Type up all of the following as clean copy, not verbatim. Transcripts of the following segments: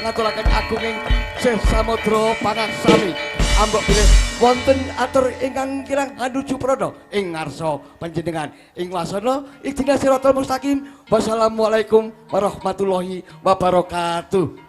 ngaturaken agunging Sih Samudra Pangaksami. Ambok bilih wonten atur ingkang kirang hanuju prana ing ngarsa panjenengan. Ing wasana ihdinas siratal mustaqim. Wassalamualaikum warahmatullahi wabarakatuh.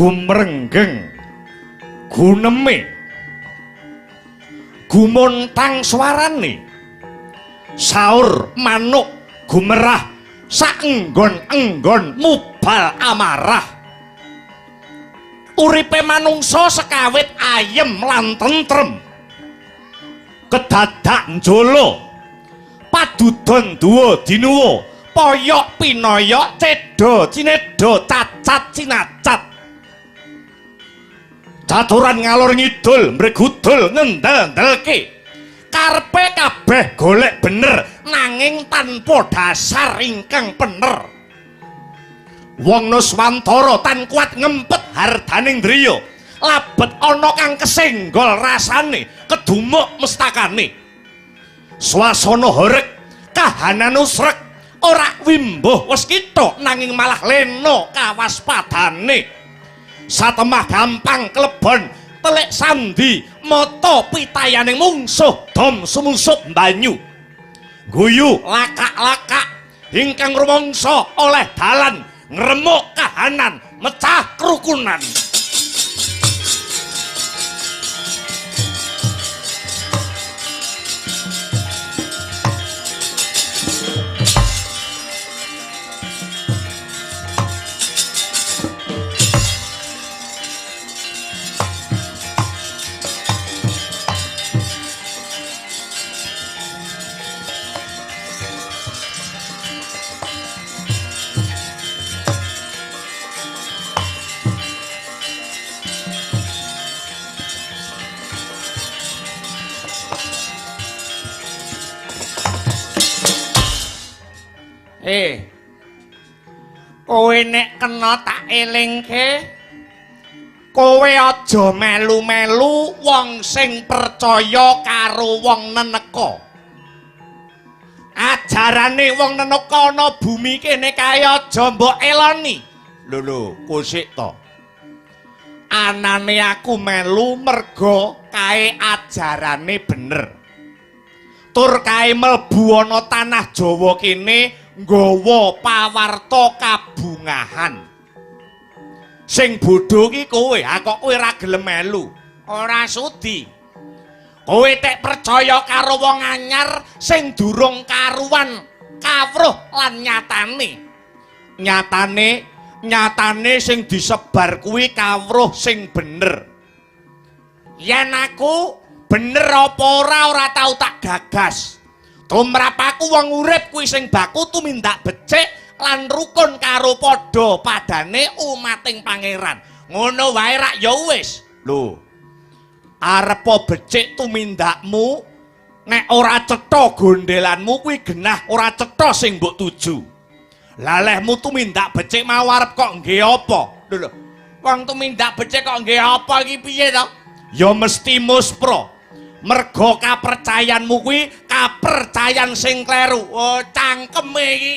Gumrenggeng guneme, gumontang swarane, saur manuk gumerah, saenggon-enggon mubal amarah. Uripe manungsa sekawit ayem lan tentrem, kedadak njolo, padudon duwa dinuwa, poyok pinoyok, cedha cinedha, cacat cinacat, caturan ngalor ngidul mregudul ngendel-ndelke, karepe kabeh golek bener nanging tanpa dasar ingkang pener. Wong Nuswantara tan kuat ngempet hardaning driya, labet ana kang kesenggol rasane, kedumuk mestakane. Swasana horeg, kahanan usrek, ora wimbuh weskita nanging malah lena kawaspadane. Satemah gampang klebon telik sandi, mata pitayaning mungsuh dom sumusup banyu. Guyu lakak-lakak ingkang rumangsa oleh dalan ngremuk kahanan, mecah kerukunan. Kowe nek kena tak elingke, kowe aja melu-melu wong sing percaya karo wong neneka. Ajarane wong neneka ana bumi kene kae aja mbok eloni. Lho lho, kusik to. Anane aku melu merga kae ajarane bener. Tur kae mlebu ana tanah Jawa kene nggawa pawarta kabungahan. Sing bodho ki kowe, ha kok kowe ora gelem melu? Ora sudi. Kowe tek percaya karo wong anyar sing durung karuan kawruh lan nyatane. Nyatane, nyatane sing disebar kuwi kawruh sing bener. Yen aku bener apa ora ora tau tak gagas. Tumrap aku wong urip kuwi sing baku tumindak becik lan rukun karo padha padane umating pangeran. Ngono wae rak ya wis. Lho. Arepa becik tumindakmu nek ora cetha gondelanmu kuwi genah ora cetha sing mbok tuju. Lalehmu tumindak becik mau arep kok nggih apa? Lho lho. Wong tumindak becik kok nggih apa iki piye to? Ya mesti muspra. Merga kapercayanmu kuwi kapercayan sing kleru. Oh, cangkeme iki.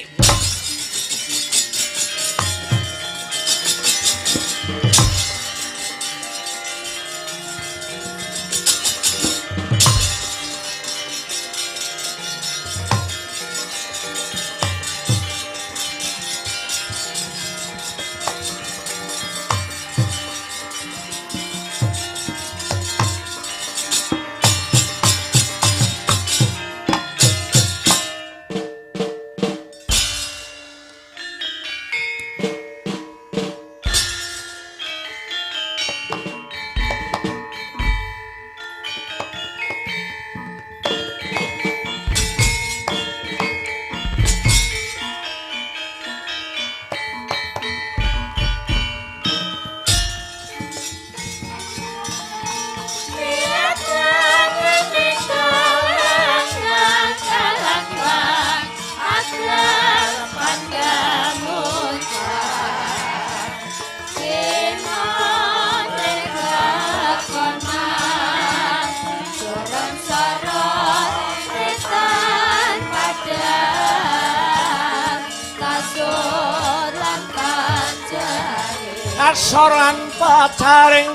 Kasoran pacaring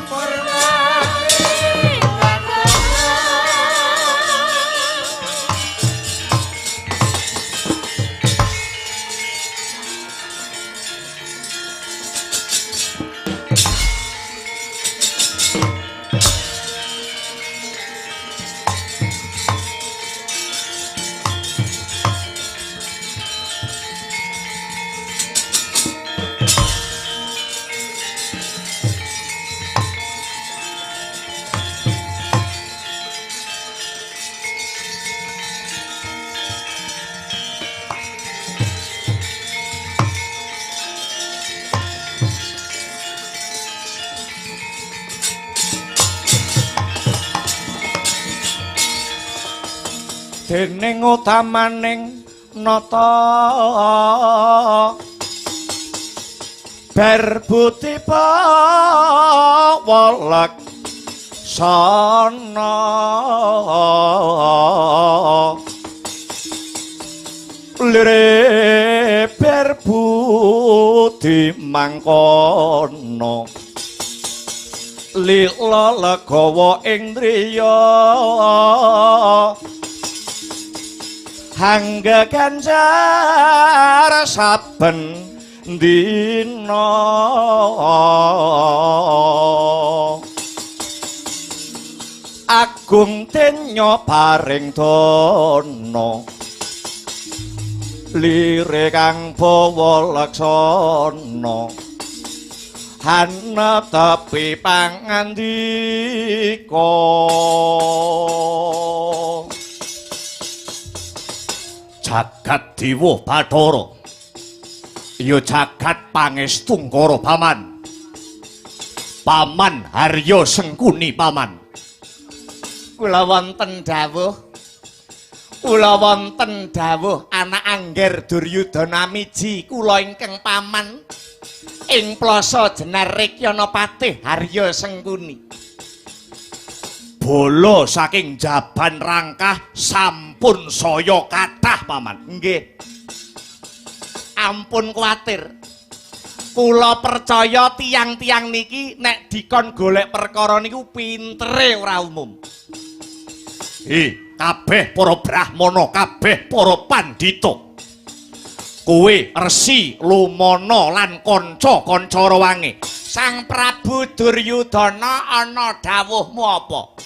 Dening utamaning nata berbuti pawelek sana lire berbudi mangkono lila legawa indriya hangga ganjar saben dina agung denya paring dana lire kang bawa laksana hanetepi pangandika. Jagat Dewa Bathara ya jagat pangestungkara paman. Paman Harya Sengkuni paman. Kula wonten dawuh. Kula wonten dawuh anak angger Duryudana miji kula ingkang paman ing plasa jenar Rekyana Patih Harya Sengkuni. Bala saking Jaban Rangkah sampun saya kathah paman. Nggih. Ampun kuwatir. Kula percaya tiyang-tiyang niki nek dikon golek perkara niku pintere ora umum. Kabeh para brahmana, kabeh para pandhita. Kowe Resi Lumana lan kanca-kanca rawange. Sang Prabu Duryudana ana dawuhmu apa?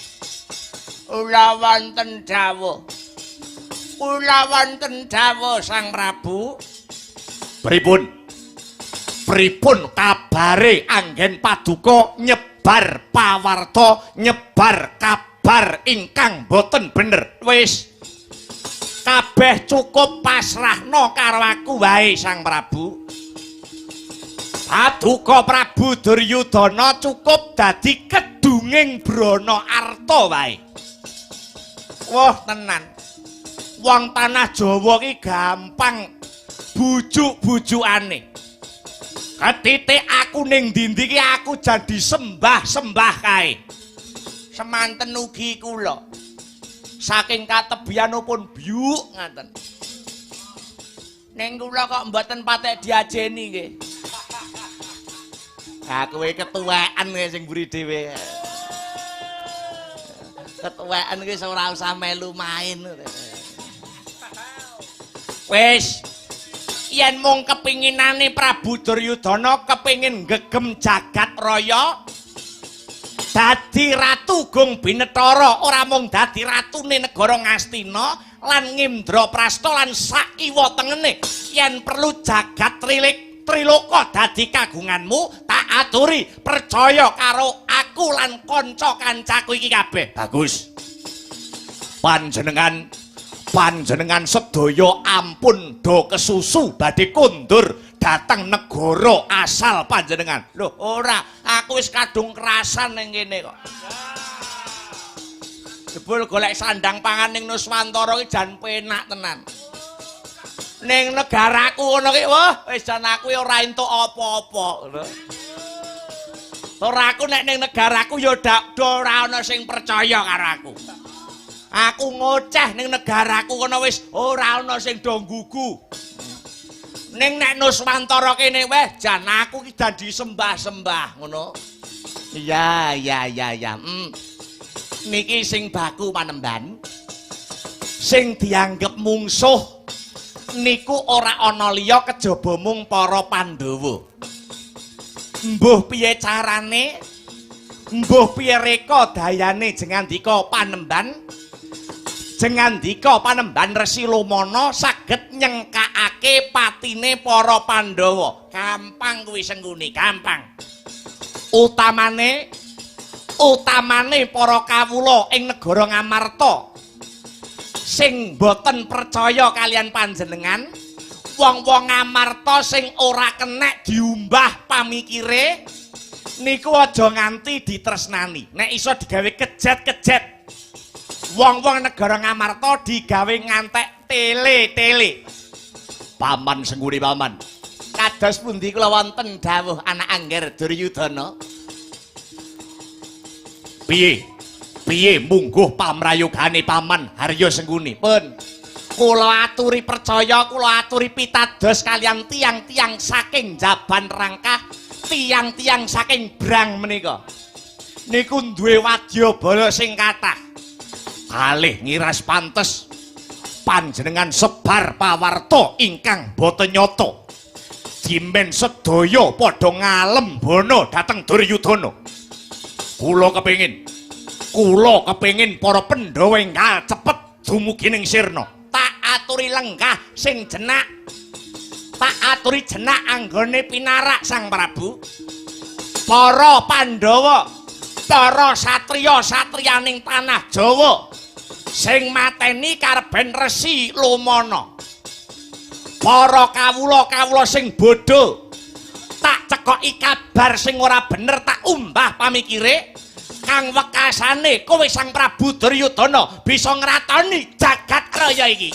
Kula wonten dawuh. Kula wonten dawuh Sang Prabu. Pripun? Pripun kabare anggen paduka nyebar pawarta, nyebar kabar ingkang boten bener? Wis kabeh cukup pasrahno karo aku wae Sang Prabu. Paduka Prabu Duryudana cukup dadi kedunging brana arta wae. Wah tenan. Wong tanah Jawa ki gampang bujuk-bujukane. Ketitik aku ning ndi-ndi ki aku jan disembah-sembah kae. Semanten ugi kula. Saking katebianipun byuk ngaten. Ning kula kok mboten patek diajeni nggih. Ha kowe ketuwekan kowe sing mburi dhewe. Ketuwekan kuwi ora usah melu main. Wis yen mung kepinginane Prabu Duryudana kepingin gegem jagat raya dadi ratu Gung Binetara, ora mung dadi ratune negara Ngastina lan Ngindraprasta lan sakiwa tengene. Yen perlu jagat triloka dadi kagunganmu, tak aturi percaya karo aku lan kanca kancaku iki kabeh. Bagus. Panjenengan sedaya ampun do kesusu badhe kondur dhateng negara asal panjenengan. Lho ora, aku wis kadung kerasan ning kene kok. Jebul golek sandang pangan ning Nuswantara iki jan penak tenan. Ning negaraku ngono ki, wah wis jan aku ora entuk apa-apa ngono. Ora aku nek ning negaraku ya ora ana sing percaya karo aku. Aku ngoceh ning negaraku kono wis ora ana sing do nggugu. Ning nek Nuswantara kene weh jan aku ki jan disembah-sembah ngono. Iya iya iya iya. Niki sing baku panemban. Sing dianggep mungsuh niku ora ana liya kejaba mung para Pandhawa. Mbuh piye carane? Mbuh piye reka dayane jengandika panemban? Jengandika panemban Resi Lumana saged nyengkakake patine para Pandhawa. Gampang kuwi Sengkuni, gampang. Utamane para kawula ing negara Ngamarta sing boten percaya kalian panjenengan, wong-wong Ngamarta sing ora kenek diumbah pamikire niku aja nganti ditresnani. Nek iso digawe kejet-kejet. Wong-wong negara Ngamarta digawe ngantek tele-tele. Paman Sengkuni paman. Kados pundi kula wonten dawuh anak angger Duryudana? Piye? Piye mungguh pamrayogane paman Harya Sengkuni? Pun kula aturi percaya, kula aturi pitados kaliyan tiyang-tiyang saking Jaban Rangkah, tiyang-tiyang saking Brang menika. Niku duwe wadyabala sing kathah. Kalih ngiras pantes panjenengan sebar pawarta ingkang boten nyata. Dimen sedaya padha ngalembana dhateng Duryudana. Kula kepengin para Pandhawa enggal cepet dumugi ning sirna. Tak aturi lenggah sing jenak. Tak aturi jenak anggone pinarak Sang Prabu. Para Pandhawa, para satriya-satriyaning tanah Jawa sing mateni karben Resi Lumana. Para kawula-kawula sing bodho tak cekoki kabar sing ora bener, tak umbah pamikire kang wekasane kowe Sang Prabu Duryudana bisa ngratoni jagat raya iki.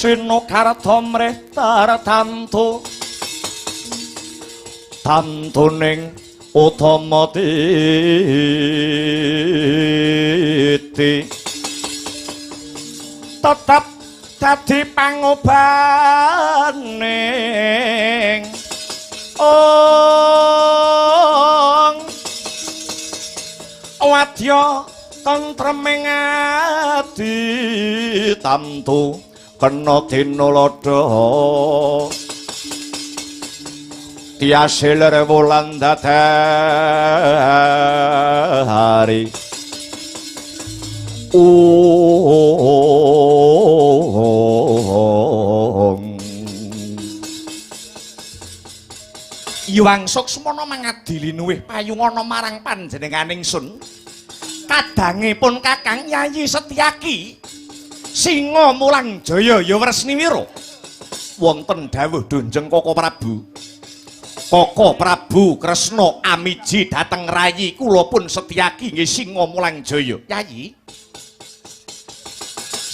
Sinokarta mrih tartantu tantuning utama titi tetep dadi pangobaning ong wadya tentreming ati tamtu kena dinuladha tiase lir wulan dadari ong Hyang Suksmana mangadili nuwih payungana marang panjenenganing sun. Kadangipun Kakang Yayi Setyaki Singa Mulang Jaya ya Wresniwira. Wonten dawuh Dunjeng Koko Prabu. Koko Prabu Kresna amiji dhateng rayi kula pun Setyaki nggih Singa Mulangjaya. Yayi.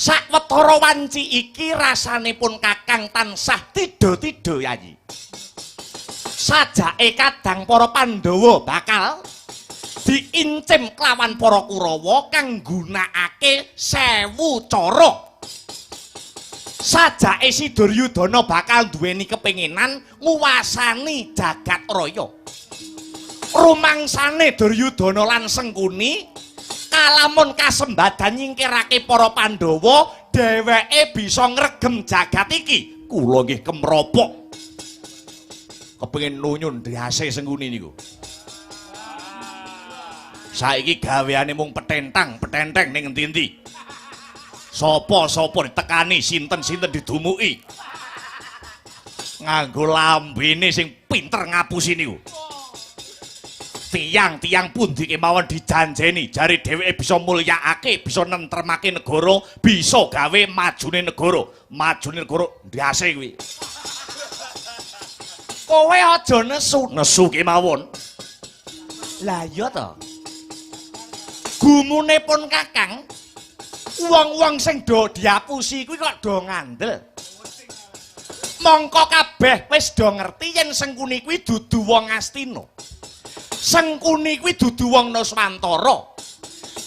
Sawetara wanci iki rasanipun Kakang tansah tidha-tidha Yayi. Sajake kadang para Pandhawa bakal diincim kelawan para Kurawa kang nggunakake 1000 cara. Sajake si Duryudana bakal duweni kepenginan nguwasani jagat raya. Rumangsane Duryudana lan Sengkuni kalamun kasembadan nyingkirake para Pandhawa, dheweke bisa ngregem jagat iki. Kula nggih kemropok. Kepengin nunyun ndase Sengkuni niku. Saiki gaweane mung petentang-petenteng ning endi-endi. Sapa-sapa ditekani, sinten-sinten didumuki. Nganggo lambene sing pinter ngapusi niku. Tiyang-tiyang pundi kemawon dijanjeni, jare dheweke bisa mulyakake, bisa nentremake negara, bisa gawe majune negara. Majune negara ndase kuwi. Kowe aja nesu, nesu kemawon. Lah iya to. Gumune pun Kakang, wong-wong sing do diapusi kuwi kok do ngandel. Mongko kabeh wis do ngerti yen Sengkuni kuwi dudu wong Astina. Sengkuni kuwi dudu wong Nuswantara.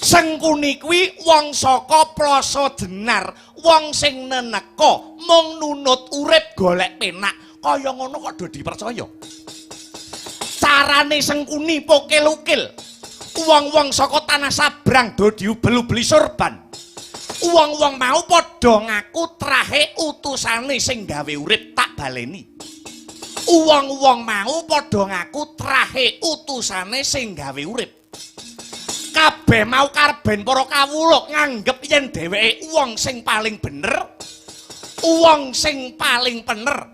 Sengkuni kuwi wong saka Plasa Jenar, wong sing neneka mung nunut urip golek penak. Kaya ngono kok do dipercaya. Carane Sengkuni pokel-ukil. Wong-wong saka tanah sabrang do diubel-ubeli sorban. Wong-wong mau padha ngaku trahe utusane sing gawe urip tak baleni. Wong-wong mau padha ngaku trahe utusane sing gawe urip. Kabeh mau karben para kawula nganggep yen dheweke wong sing paling bener, wong sing paling pener.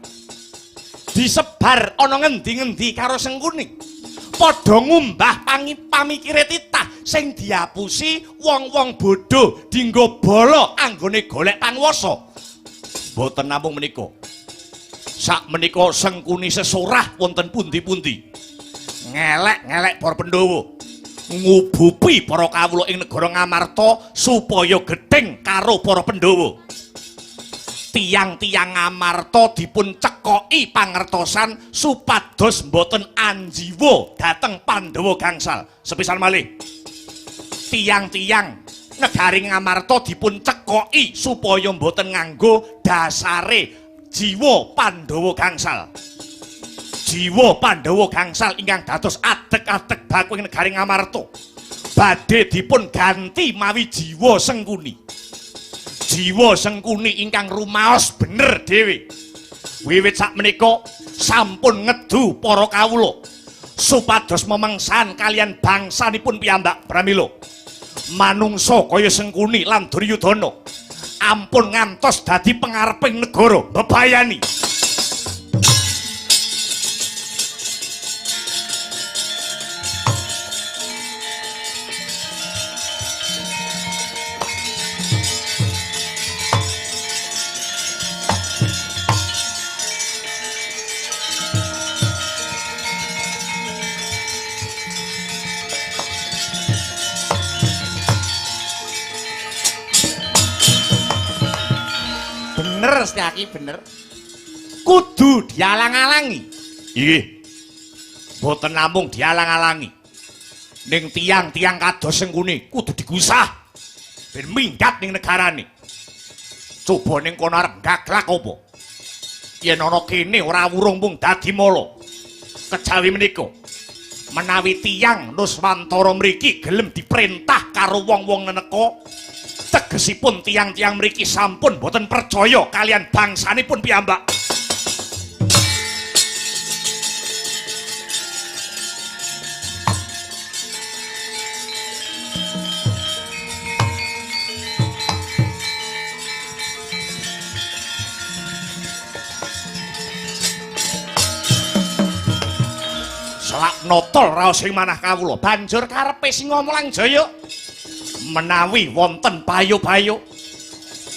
Disebar ana ngendi-ngendi karo Sengkuni. Padha ngumbah pamikire titah sing diapusi wong-wong bodho dinggo bala anggone golek panguwasa. Mboten namung menika. Sak menika Sengkuni sesorah wonten pundi-pundi. Ngelek-ngelek para Pandhawa, ngubupi para kawula ing negara Ngamarta supaya gething karo para Pandhawa. Tiyang-tiyang Ngamarta dipun cekoki pangertosan supados mboten anjiwa dhateng Pandhawa gangsal. Sepisan malih. Tiyang-tiyang negari Ngamarta dipun cekoki supaya mboten nganggo dasare jiwa Pandhawa gangsal. Jiwa Pandhawa gangsal ingkang dados adeg-adeg baku ing negari Ngamarta badhe dipun ganti mawi jiwa Sengkuni. Jiwa Sengkuni ingkang rumaos bener dhewe. Wiwit sakmenika sampun ngedu para kawula supados memengsan kalian bangsanipun piyambak. Pramila manungsa kaya Sengkuni lan Duryudana ampun ngantos dadi pengareping negara bebayani. Bener Setyaki, bener. Kudu dialang-alangi. Nggih. Mboten namung dialang-alangi. Ning tiyang-tiyang kados Sengkuni kudu digusah ben minggat ning negarane. Coba ning kono arep gaglak apa? Yen ana kene ora wurung mung dadi mala. Kejawi menika menawi tiyang Nuswantara mriki gelem diperintah karo wong-wong neneka, tegesipun tiyang-tiyang mriki sampun boten percaya kalian bangsanipun piyambak. Selak notol raos ing manah kawula banjur karepe Singa Mulangjaya. Menawi wonten payo-payo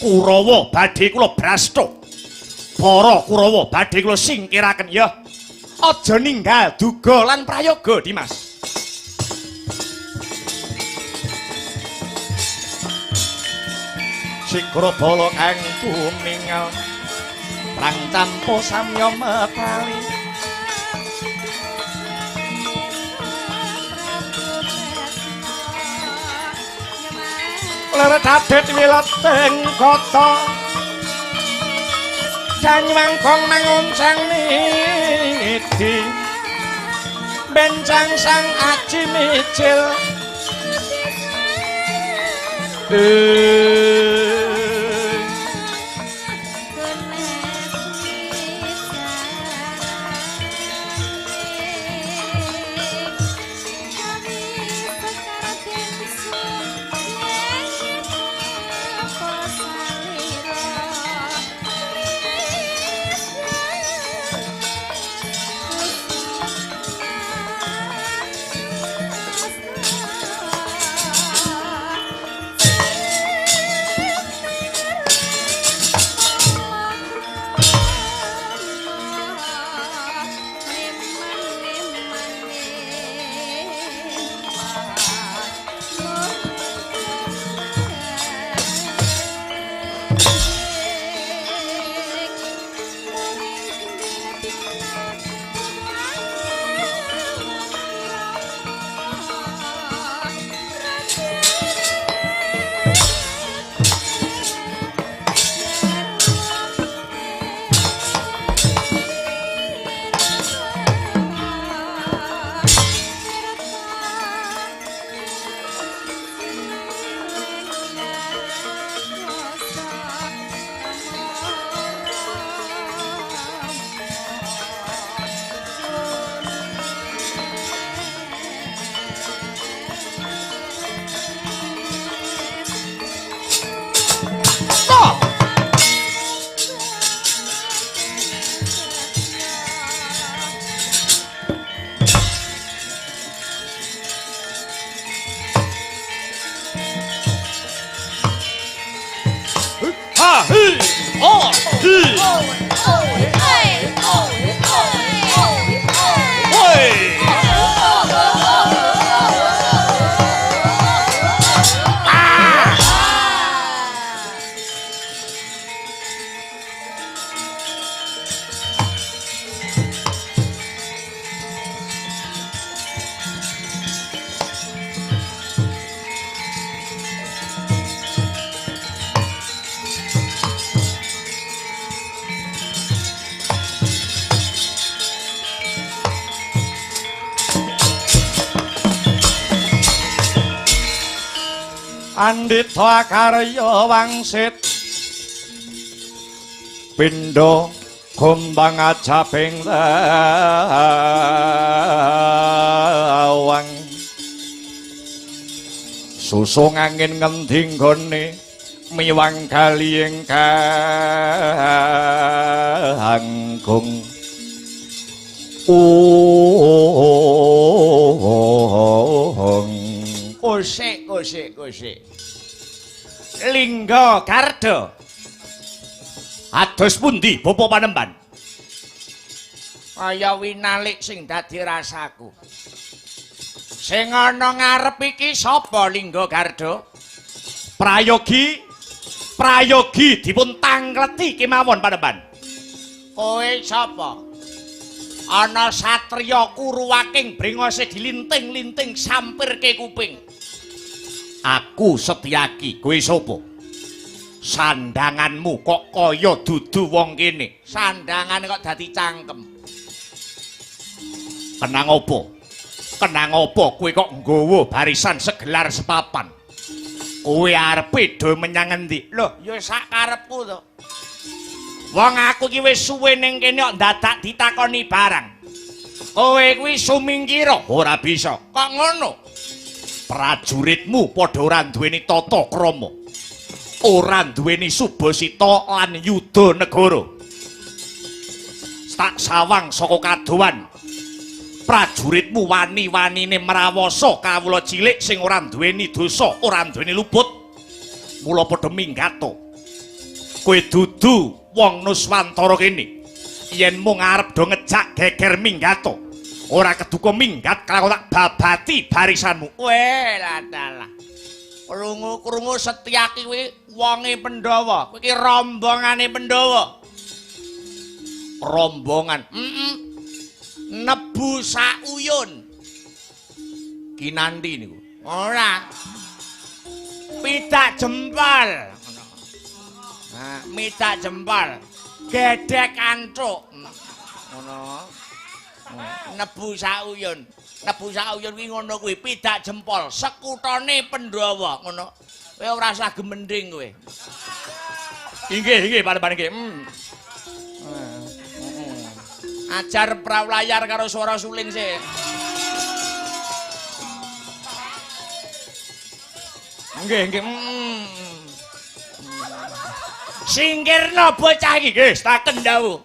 Kurawa badhe kula brasta. Para Kurawa badhe kula singkiraken ya. Aja ninggal duga lan prayoga, Dimas. Sigra bala kang tumingal prang campo samya metali. Lere dadet wileteng kota Janywangkong manguncang nidi bencang sang aji mijil. Andhita karya wangsit pindha gombang ajabing lawang susung angin ngendi nggone miwang kali ingkang Kosek kosek kosek Lingga Garda ados pundi bapa panemban? Kaya winalik sing dadi rasaku. Sing ana ngarep iki sapa Lingga Garda? Prayogi, prayogi dipun tangkleti kemawon panemban. Kowe sapa? Ana satriya kuruwaking brengose dilinting-linting sampirke kuping. Aku Setyaki, kowe sapa? Sandanganmu kok kaya dudu wong kene. Sandangane kok dadi cangkem. Kenang apa? Kenang apa kowe kok nggawa barisan segelar sepapan? Kowe arepe do menyang endi? Loh, ya sak karepku to. Wong aku iki wis suwe ning kene kok dadak ditakoni barang. Kowe kuwi sumingkira? Ora bisa. Kok ngono? Prajuritmu padha ora duweni tata krama. Ora duweni subasita lan yuda negara. Tak sawang saka kadohan. Prajuritmu wani-wanine mrawasa kawula cilik sing ora duweni dosa, ora duweni luput. Mula padha minggat to. Kowe dudu Wong Nuswantara kene. Yen mung arep do ngejak geger minggato. Ora keduka minggat kelakon tak babati barisanmu. Weh, ladalah. Krungu-krungu Setyaki kuwi wonge Pandhawa. Kuwi iki rombongane Pandhawa. Rombongan. Heeh. Nebu sauyun. Kinanti niku. Ora. Pidak jempol. Nah, midak jempol. Gedhek antuk. Ngono. Nebu sauyun. Nebu sauyun kuwi ngono kuwi, pidak jempol, sekutane Pandhawa ngono. Kowe ora usah gemending kowe. Inggih, inggih, panembahan nggih. Ajar prau layar karo swara suling sik. Nggih, nggih. Singkirna bocah iki, nggih, tak kendhawu.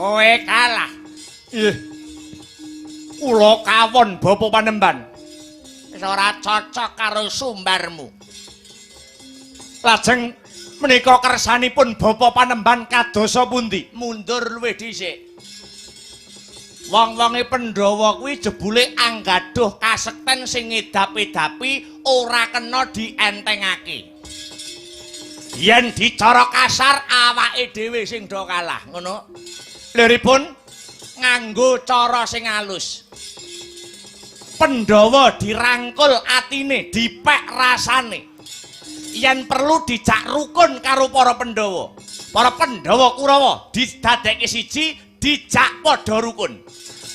Kowe kalah. Ih. Kula kawon Bapak Panemban. Wis ora cocok karo sumbarmu. Lajeng menika kersanipun Bapak Panemban kadosa pundi? Mundur luwih dhisik. Wong-wonge Pandhawa kuwi jebule anggaduh kasekten sing ngedap-edapi ora kena dientengake. Yen dicara kasar awake dhewe sing do kalah, ngono. Liripun nganggo cara sing alus. Pandhawa dirangkul atine, dipek rasane. Yen perlu dijak rukun karo para Pandhawa. Para Pandhawa Kurawa didadekke siji, dijak padha rukun.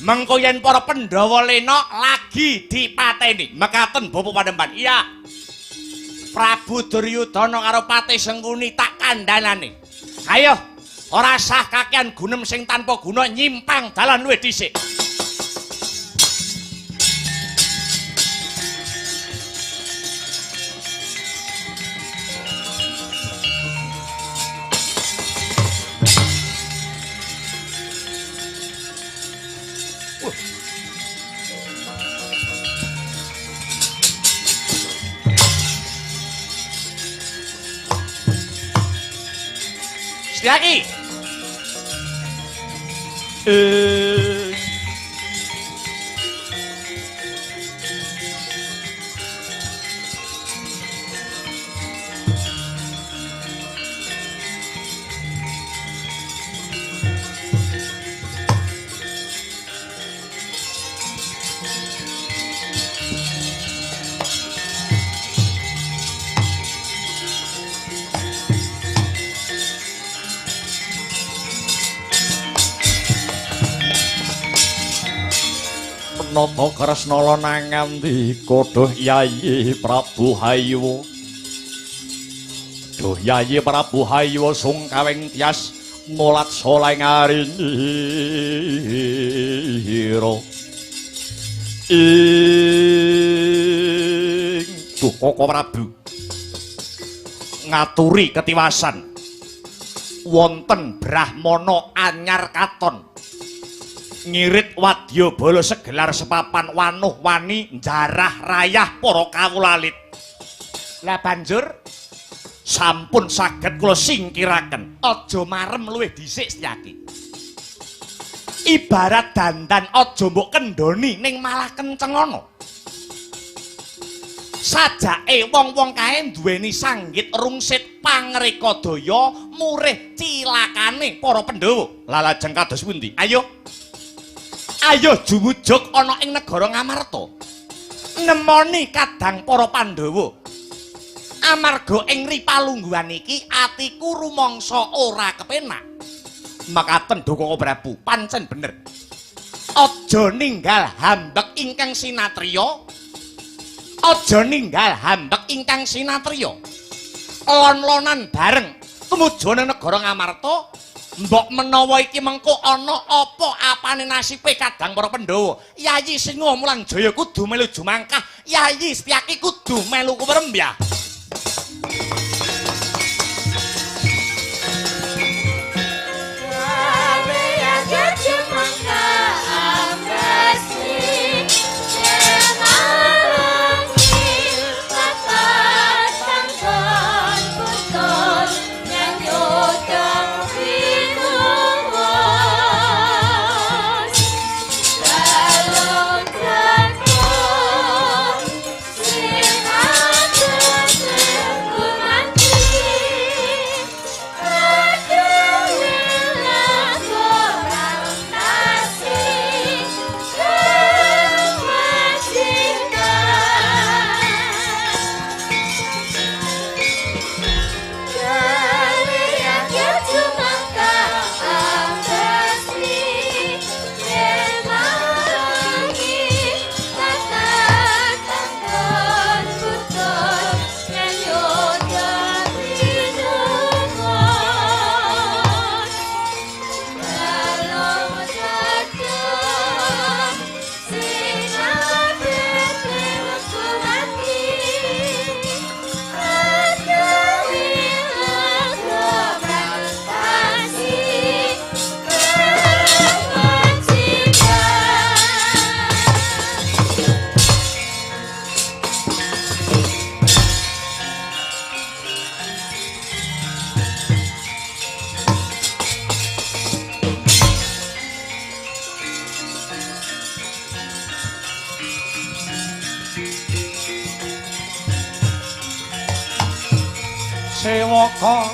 Mengko yen para Pandhawa lena lagi dipateni. Mekaten Bapak Panemban. Iya. Prabu Duryudana karo Patih Sengkuni tak kandhanane. Ayo, ora sah kakean gunem sing tanpa guna nyimpang dalan luwih dhisik. Lagi. Nata Kresna nangandika duh Yayi Prabu Hayuwa. Duh Yayi Prabu Hayuwa sungkawing tias mulat saleh ngarinira. Ing duh Koko Prabu ngaturi ketiwasan wonten brahmana anyar katon ngirit wadyabala segelar sepapan wanuh wani njarah rayah para kawula alit. Lah banjur sampun saged kula singkiraken. Aja marem luwih dhisik Setyaki. Ibarat dandan aja mbok kendhoni ning malah kencengana. Sajake wong-wong kae duweni sanggit rungsit pangreka daya murih cilakane para Pandhawa. Lah lajeng kados pundi? Ayo. Ayo jumujuk ana ing negara Ngamarta. Nemoni kadang para Pandhawa. Amarga ing ripalungguhan iki atiku rumangsa ora kepenak. Makaten Koko Prabu, pancen bener. Aja ninggal hambek ingkang sinatriya. Aja ninggal hambek ingkang sinatriya. Lon-lonan bareng tumuju nang negara Ngamarta. Mbok menawa iki mengko ana apa apane nasibe kadang para Pandhawa. Yayi Singa Mulang Jaya kudu melu jumangkah, Yayi Setyaki kudu melu kumrembyah. Sing sewaka.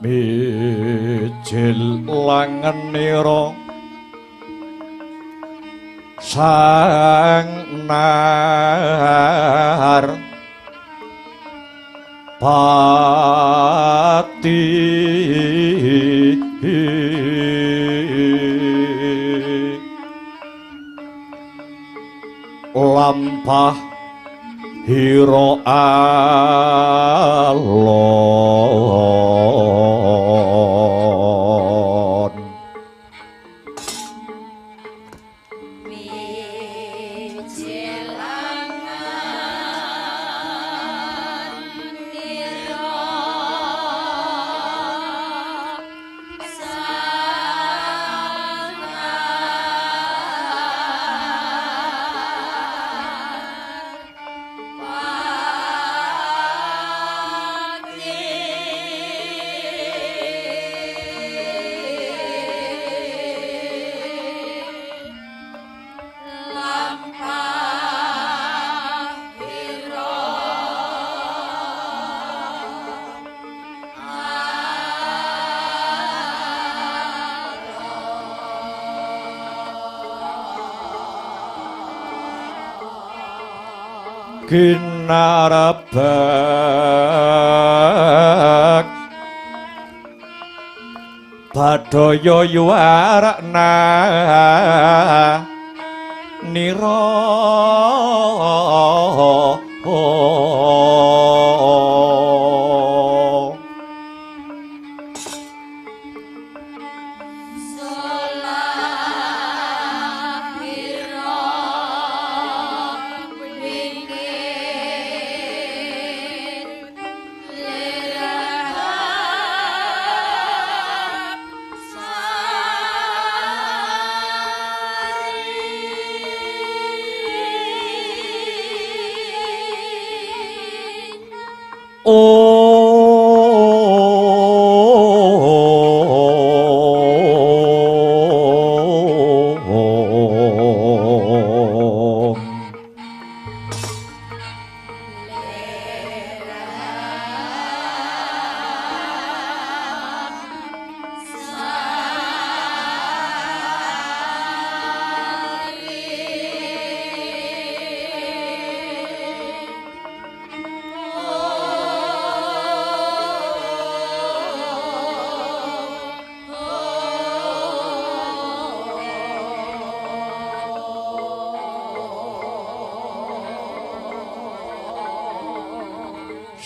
Mijil langenira sang nar pati lampah hira alon. Pati. Ginarebek Badaya yuwarakna nira.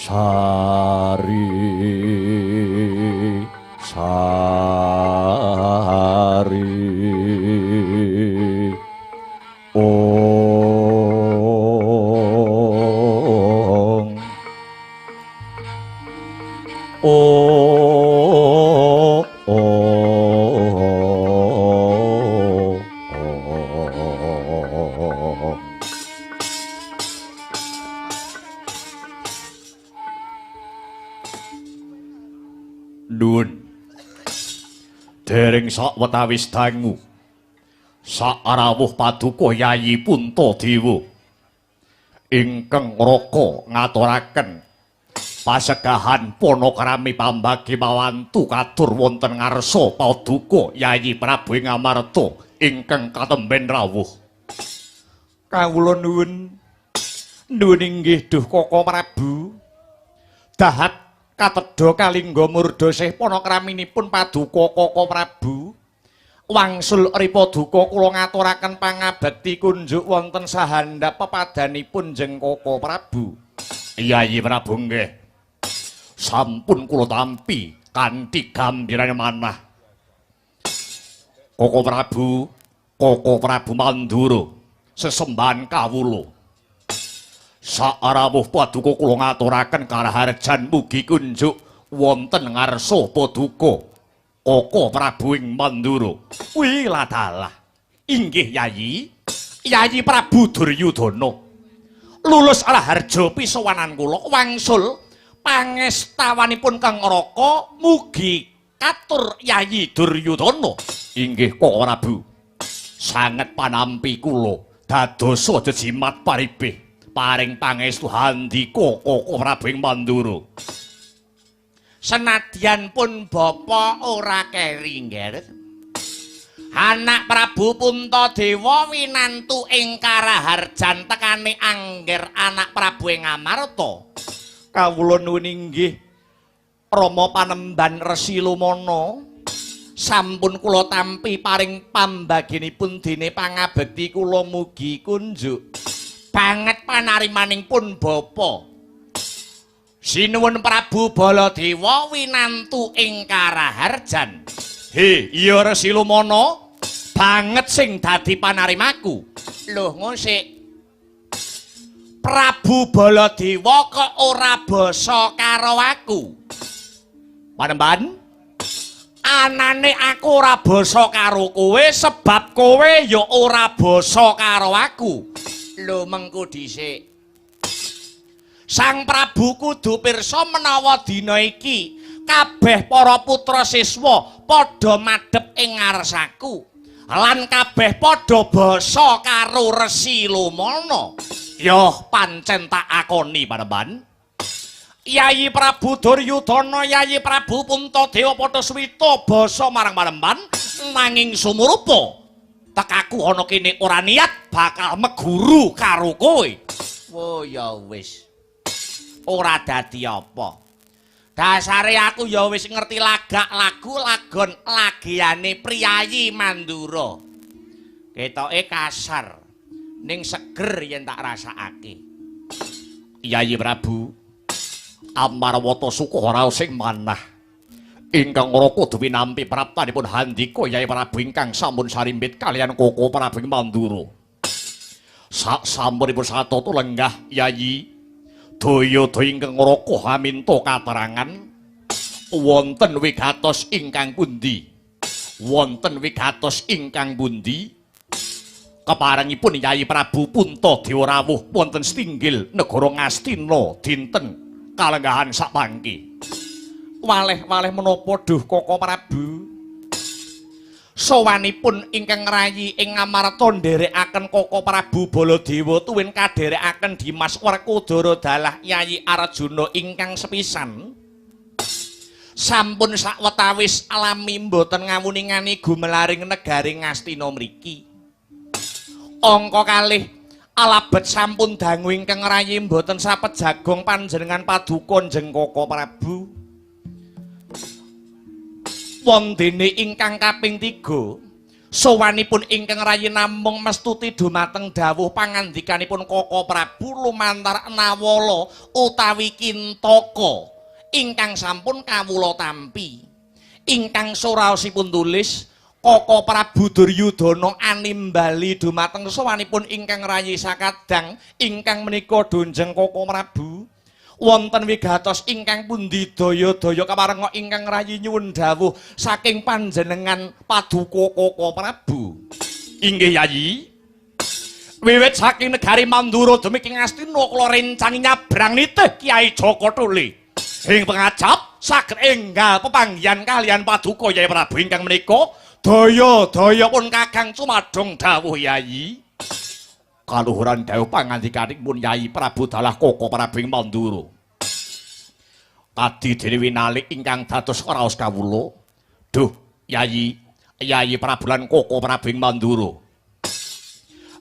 Sari sari ong o o Nuwun. Dereng sak wetawis dangu sak rawuh paduka Yayi Puntadewa ingkang raka ngaturaken pasegahan panakrami pambagi mawantu katur wonten ngarsa paduka Yayi Prabu ing Amarta ingkang katemben rawuh. Kawula nuwun. Nuwun inggih duh Kaka Prabu. Dahat katedha kalingga murda sih panakraminipun paduka Kaka Prabu. Wangsul ripaduka kula ngaturaken pangabekti kunjuk wonten sahandhap pepadanipun jeng Kaka Prabu. Yayi Prabu nggih. Sampun kula tampi kanthi gambirane manah. Kaka Prabu, Kaka Prabu Mandura, sesembahan kawula. Sarawuh paduka kula ngaturaken karaharjan mugi kunjuk wonten ngarsa paduka Kaka Prabu ing Mandura. Wih ladalah. Inggih Yayi. Yayi Prabu Duryudana. Lulus raharja pisowanan kula wangsul pangestawanipun Kang Raka mugi katur Yayi Duryudana. Inggih Kaka Prabu. Sanget panampi kula dadosa jejimat paribih. Paring pangestu handika Kaka Prabu ing Mandura. Senadyan pun bapa ora keri ngger. Anak Prabu Puntadewa winantu ing karaharjan tekane angger anak Prabu ing Amarta. Kawula nuwun inggih Rama Panemban Resi Lumana. Sampun kula tampi paring pambaginipun dene pangabekti kula mugi kunjuk banget panarimaning pun bapa. Sinuwun Prabu Baladewa winantu ing karaharjan. He, iya Resi Lumana, banget sing dadi panarimaku. Loh ngosik. Prabu Baladewa kok ora basa karo aku. Panemban, anane aku ora basa karo kowe sebab kowe ya ora basa karo aku. Lho mengko dhisik. Sang Prabu kudu pirsa menawa dina iki kabeh para putra siswa padha madhep ing ngarsaku lan kabeh padha basa karo Resi Lumana. Yoh pancen tak akoni Panemban. Yayi Prabu Duryudana, Yayi Prabu Puntadewa padha swita basa marang Panemban nanging sumurupa tekaku ana kene ora niat bakal meguru karo kowe. Wo ya wis. Ora dadi apa. Dasare aku ya wis ngerti lagak lagu lagon lagiane priyayi Mandura. Ketoke kasar ning seger yen tak rasakake. Yayi Prabu, Amarwata suka raos sing manah. Ingkang Raka dewi nampi praptanipun handika Yayi Prabu ingkang sampun sarimbit kaliyan Koko Prabu ing Mandura. Sak sampunipun satata lenggah Yayi, daya-daya ingkang Raka aminta katerangan wonten wigatos ingkang pundi? Wonten wigatos ingkang pundi? Keparengipun Yayi Prabu Puntadewa rawuh wonten setinggil negara Ngastina dinten kalenggahan sakmangke. Waleh-waleh menapa duh Koko Prabu? Sowanipun ingkang rayi ing Ngamarta nderekaken Koko Prabu Baladewa tuwin kadherekaken Dimas Werkudara dalah Yayi Arjuna ingkang sepisan. Sampun sawetawis alami mboten ngawuningani gumelaring negari Ngastina mriki. Angka kalih alabet sampun dangu ingkang rayi mboten sapet jagong panjenengan paduka njeng Koko Prabu. Wondene ingkang kaping 3 sowanipun ingkang rayi namung mestuti dumateng dawuh pangandikanipun Koko Prabu lumantar Nawala utawi Kintaka ingkang sampun kawula tampi. Ingkang suraosipun tulis Koko Prabu Duryudana animbali dumateng sowanipun ingkang rayi sakadang ingkang menika donjeng Koko Prabu. Wonten wigatos ingkang pundi daya-daya kaparenga ingkang rayi nyuwun dawuh saking panjenengan paduka Koko Prabu. Inggih Yayi. Wiwit saking negari Mandura dumugi Ngastina kula rencangi nyabrang nitih Kyai Jaka Tuli. Ing pengajap saged enggal pepanggihan kaliyan paduka Yayi Prabu ingkang menika daya-daya pun kakang cumadong dawuh Yayi. Kaluhuran dawuh pangandikanipun Yayi Prabu dalah Koko Prabu ing Mandura. Kadi dene winalik ingkang dados raos kawula. Duh, Yayi, Yayi Prabu lan Koko Prabu ing Mandura.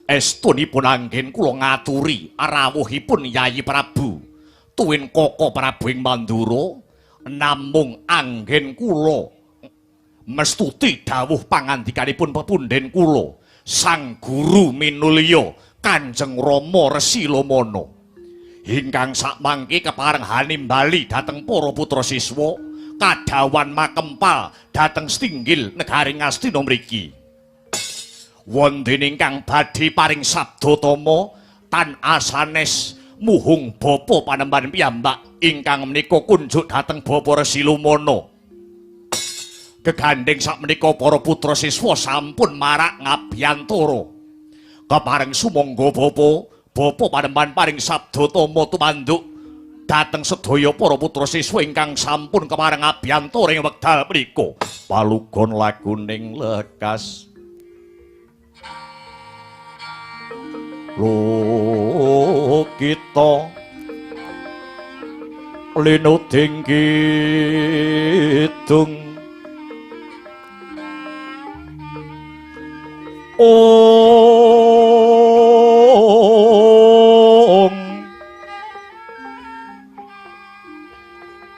Estunipun anggen kula ngaturi rawuhipun Yayi Prabu tuwin Koko Prabu ing Mandura, namung anggen kula mestuti dawuh pangandikanipun pepundhen kula Sang Guru Minulya Kanjeng Rama Resi Lomana ingkang sakmangke kepareng hanimbali dhateng para putra siswa kadhawan makempal dhateng setinggil negari Ngastina mriki. Wonten ingkang badhe paring sabda tama tan asanes muhung bapa panembahan piyambak ingkang menika kunjuk dhateng Bapa Resi Lomana. Gegandheng sakmenika para putra siswa sampun marak ngabiyantara. Kepareng sumangga bapa, bapa panembahan paring sabda tama tumanduk dhateng sedaya para putra siswa ingkang sampun kepareng ngabiyantara ing wekdal menika. Palugon laguning lekas. Lo kita linuding kidung ong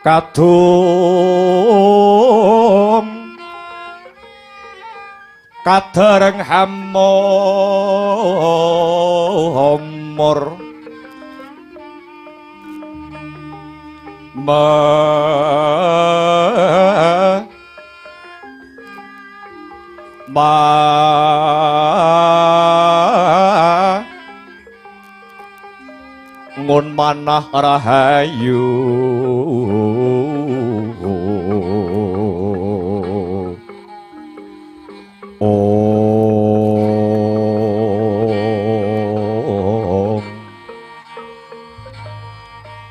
kadung kadereng hamor ma ngun manah rahayu ong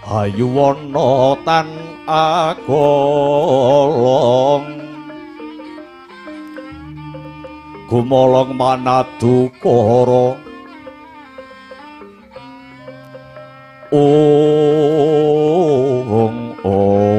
hayu wana tan agolong gumolong manadukara ong ong ong.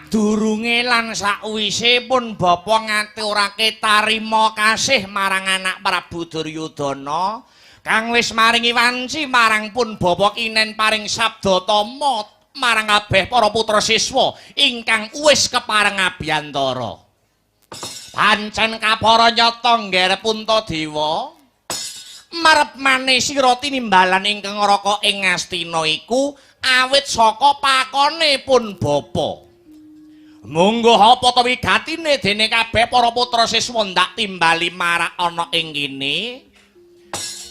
Sadurunge lan sakwise pun bapa ngaturake tarima kasih marang anak Prabu Duryudana kang wis maringi wanci marang pun bapa kinen paring sabda tama marang kabeh para putra siswa ingkang wis kepareng abiyantara. Pancen kapara nyata ngger Puntadewa marep mane sira tinimbalan ingkang ngraka ing Ngastina iku awit saka pakone pun bapa. Mungguh apa ta wigatine dene kabeh para putra siswa ndak timbali marak ana ing kene?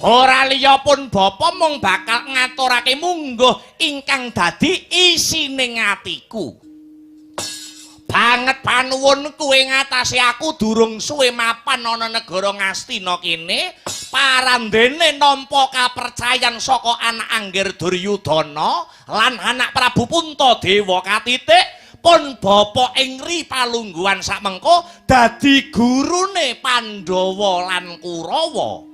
Ora liya pun bapa mung bakal ngaturake mungguh ingkang dadi isine atiku. Banget panuwunku ing atase aku durung suwe mapan ana negara Ngastina kene, parandene nampa kapercayan saka anak Angger Duryudana lan anak Prabu Puntadewa katitik pun bapa ing ri palungguhan sakmengko dadi gurune Pandhawa lan Kurawa.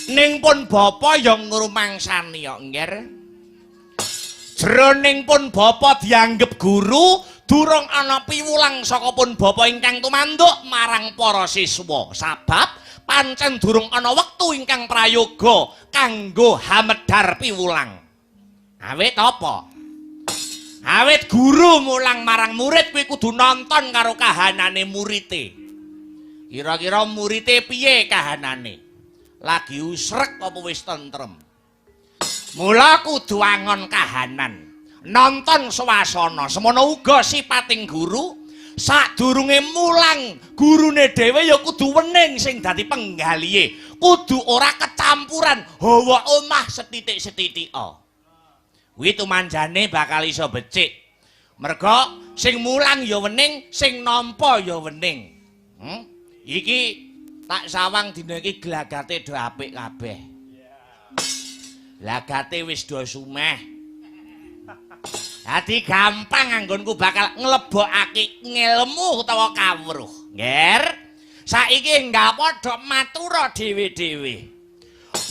Ning pun bapa ya ngrumangsani ya, Ngger. Jroning pun bapa dianggep guru, durung ana piwulang saka pun bapa ingkang tumanduk marang para siswa. Sabab pancen durung ana wektu ingkang prayoga kanggo hamedhar piwulang. Awit apa? Awit guru mulang marang murid kuwi kudu nonton karo kahanane murite. Kira-kira murite piye kahanane? Lagi usrek apa wis tentrem? Mula kudu angon kahanan, nonton suasana. Semono uga sipating guru, sadurunge mulang gurune dhewe ya kudu wening sing dadi penggalihe. Kudu ora kecampuran hawa omah sethithik-sethithika. Kuwi tumanjane bakal iso becik. Merga sing mulang ya wening, sing nampa ya wening. Iki tak sawang dina iki glagate do apik kabeh. Glagate wis do sumeh. Dadi gampang anggonku bakal nglebokake ngelmu utawa kawruh. Ngger, saiki enggal padha matura dhewe-dhewe.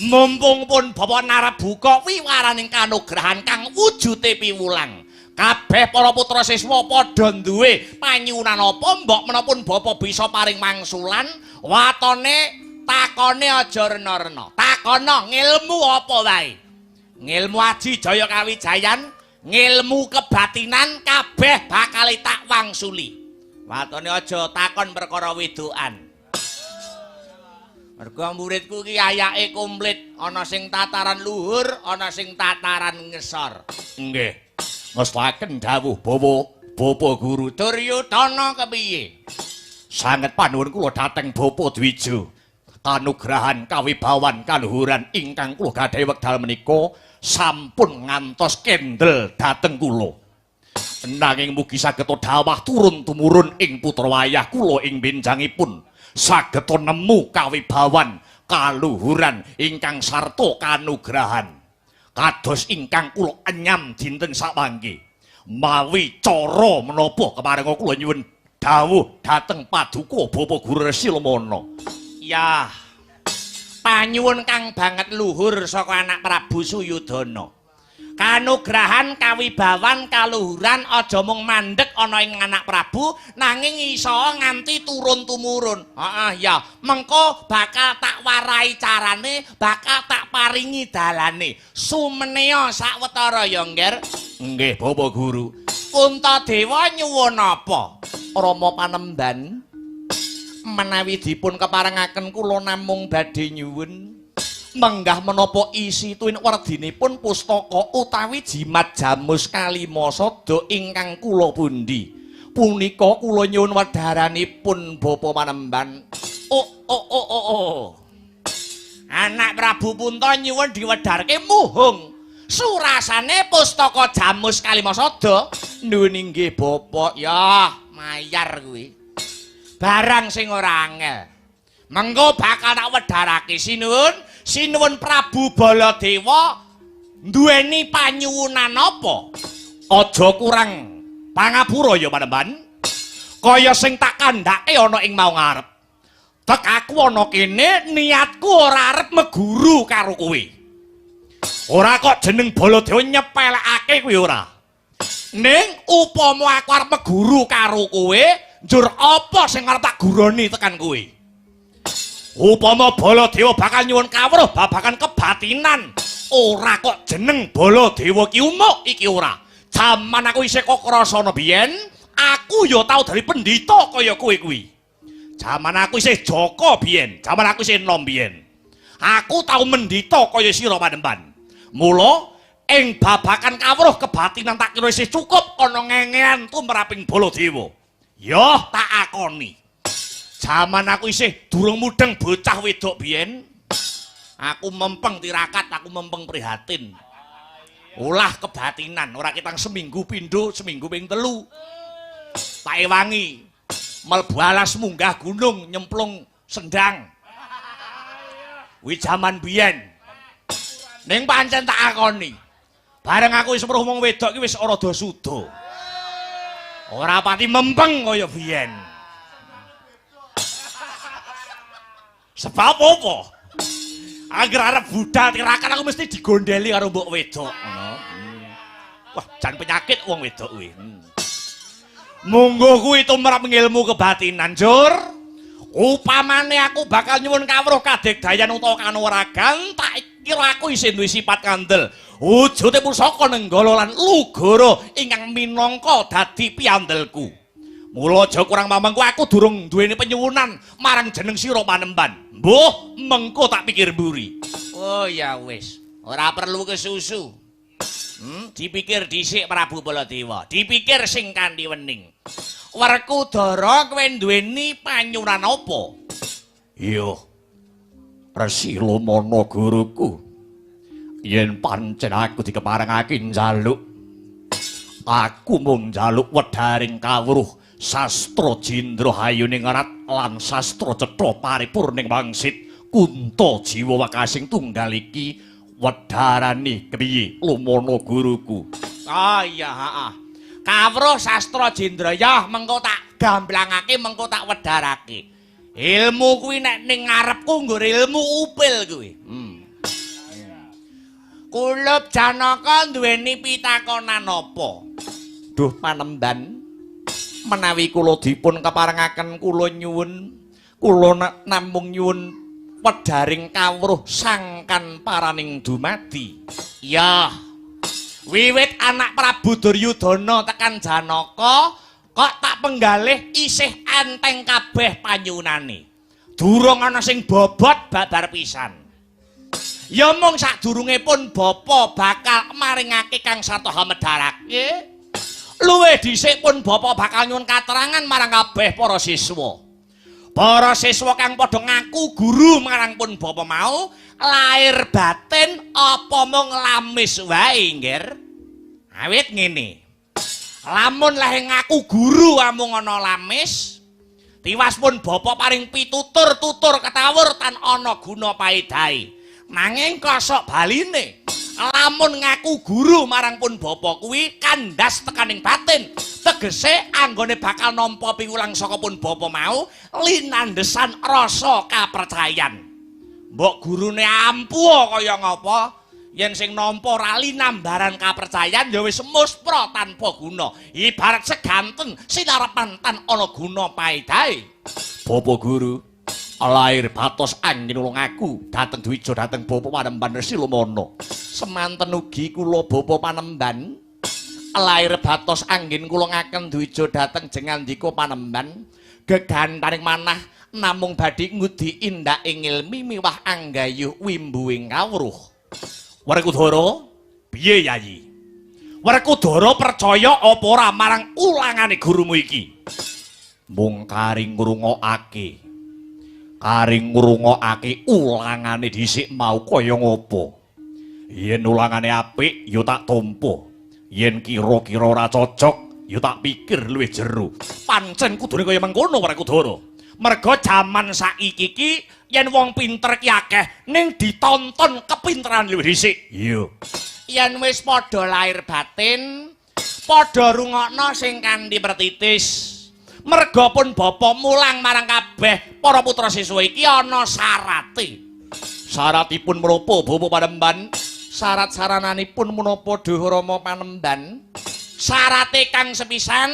Mumpung pun bapa narabuka wiwaraning kanugrahan kang wujude piwulang. Kabeh para putra siswa padha duwe panyuwunan apa mbok menapa bapa bisa paring wangsulan, watone takone aja rena-rena. Takono ngilmu apa wae. Ngilmu aji jaya kawijayan, ngilmu kebatinan kabeh bakal tak wangsuli. Watone aja takon perkara wedokan. Mergo muridku ki ayake komplit, ana sing tataran luhur, ana sing tataran ngesor. Nggih. Ngestaken dawuh bawa Bapa Guru Duryudana kepiye? Sanget panuwun kula dhateng Bapa Dwijo. Kanugrahan kawibawan kaluhuran ingkang kula gadhahi wekdal menika sampun ngantos kendel dhateng kula. Nanging mugi saged dhawah turun tumurun ing putra wayah kula ing benjangipun saged nemu kawibawan kaluhuran ingkang sarta kanugrahan. Kados ingkang kula enyam dinten samangke. Mawi cara menapa keparenga kula nyuwun dawuh dhateng paduka Bapa Guru Resi Lemana. Ya. Panyuwun kang banget luhur saka anak Prabu Suyudana. Kanugrahan kawibawan kaluhuran aja mung mandhek ana ing anak Prabu nanging iso nganti turun tumurun. Heeh ya, mengko bakal tak warai carane, bakal tak paringi dalane. Sumenea sawetara ya, Ngger. Nggih, Bapak Guru. Puntadewa nyuwun apa? Rama Panemban, menawi dipun keparengaken kula namung badhe nyuwun menggah menapa isi tuwin werdinipun pustaka utawi jimat jamus kalima sada ingkang kula pundi. Punika kula nyuwun wedharanipun Bapa Panemban. Oh oh oh oh oh. Anak Prabu Punta nyuwun diwedharke muhung. Surasane pustaka jamus kalima sada. Nuwun inggih Bapak. Ya, mayar kuwi. Barang sing ora angel. Mengko bakal tak wedharake sinuwun. Sinuwun Prabu Baladewa duweni panyuwunan apa? Aja kurang pangapura ya Panemban. Kaya sing tak kandhake ana ing mau ngarep. Tek aku ana kene niatku ora arep meguru karo kowe. Ora kok jeneng Baladewa nyepelekake kuwi ora. Ning upama aku arep meguru karo kowe, njur apa sing arep tak guroni tekan kowe? Upama Baladewa bakal nyuwun kawruh babagan kebatinan, ora kok jeneng Baladewa ki umuk iki ora. Jaman aku isih Kakrasana biyen, aku ya tau dadi pendhita kaya kowe kuwi. Jaman aku isih Jaka biyen, jaman aku isih enom biyen. Aku tau mendhita kaya sira panemban. Mula ing babagan kawruh kebatinan tak kira isih cukup ana ngengean tumraping Baladewa. Yoh tak akoni. Jaman aku isih durung mudheng bocah wedok biyen, aku mempeng tirakat, aku mempeng prihatin. Olah kebatinan, ora ketang seminggu pindho, seminggu ping 3. Tak ewangi mlebu alas munggah gunung nyemplung sendang. Kuwi jaman biyen. Ning pancen tak akoni. Bareng aku wis weruh wong wedok iki wis rada suda. Ora pati mempeng kaya biyen. Sebab apa? Angger arep budal tirakat aku mesti digondeli karo mbok wedok ngono. Wah, jan penyakit wong wedok kuwi. Monggo kuwi tumrap ngilmu kebatinan, Jur. Upamane aku bakal nyuwun kawruh kadegdayan utawa kanuragan, tak kira aku isih duwe sifat kandel. Wujude pusaka Nenggala lan Lugara ingkang minangka dadi piandelku. Mula aja kurang mamengku aku durung duweni penyuwunan marang jeneng sira panemban. Mbuh, mengko tak pikir mburi. Oh ya wis, ora perlu kesusu. Dipikir dhisik Prabu Baladewa, dipikir sing kanthi wening. Werkudara kowe duweni panyuwunan apa? Iya. Resi Lumana guruku. Yen pancen aku dikeparengake njaluk, aku mung njaluk wedharing kawruh sastra jindra hayuning rat lan sastra cetha paripurning wangsit kunta jiwa wekasing tunggal iki wedharane kepiye Lumana guruku? Oh iya, heeh. Kawruh sastra jindra ya mengko tak gamblangake, mengko tak wedharake. Ilmu kuwi nek ning ngarepku nggo ilmu upil kuwi. Kulup Janaka duweni pitakonan apa? Duh panemban, menawi kula dipun keparengaken kula nyuwun, kula namung nyuwun wedharing kawruh sangkan paraning dumadi. Ya. Wiwit anak Prabu Duryudana tekan Janaka kok tak penggalih isih enteng kabeh panyuwunane. Durung ana sing bobot babar pisan. Ya mung sadurunge pun bapa bakal maringake kang satoha medharake. Luwih dhisik pun bapa bakal nyuwun katerangan marang kabeh para siswa. Para siswa kang padha ngaku guru marang pun bapa mau lair batin apa mung lamis wae, Ngger? Awit ngene. Lamun lahe ngaku guru amung ana lamis, tiwas pun bapa paring pitutur-tutur ketawur tan ana guna paedahe. Nanging kosok baline, lamun ngaku guru marang pun bapa kuwi kandas tekaning batin, tegese anggone bakal nampa piwulang saka pun bapa mau linandesan rasa kapercayan. Mbok gurune ampuh kaya ngapa? Yen sing nampa ora linambaran kapercayan ya wis muspra tanpa guna. Ibarat seganten sinarepan tan ana guna paedahe. Bapa guru, lair batos angin nulung aku dateng dwija dateng bapa panemban Resi Lumana. Semanten ugi kula bapa panemban, lair batos angin kula ngaken dwija dateng jengandika panemban, gegantaning manah namung badhe ngudi indak ing ilmi miwah anggayuh wimbuing kawruh. Werkudara, piye Yayi? Werkudara percaya apa ora marang ulangane gurumu iki? Mung kari ngrungokake. Kari ngrungokake ulangane dhisik mau kaya ngopo. Yen ulangane apik ya tak tampa. Yen kira-kira ora cocok ya tak pikir luwih jero. Pancen kudune kaya mengkono Werkudara. Merga jaman saiki iki yen wong pinter ki akeh ning ditonton kepinteran luwih dhisik. Iya. Yen wis padha lahir batin, padha rungokno sing kanthi pertitis. Merga pun bapa mulang marang kabeh para putra siswa iki ana syarate. Syaratipun menapa bapa panemban? Syarat sarananipun menapa Duh Rama panemban? Syarate kang sepisan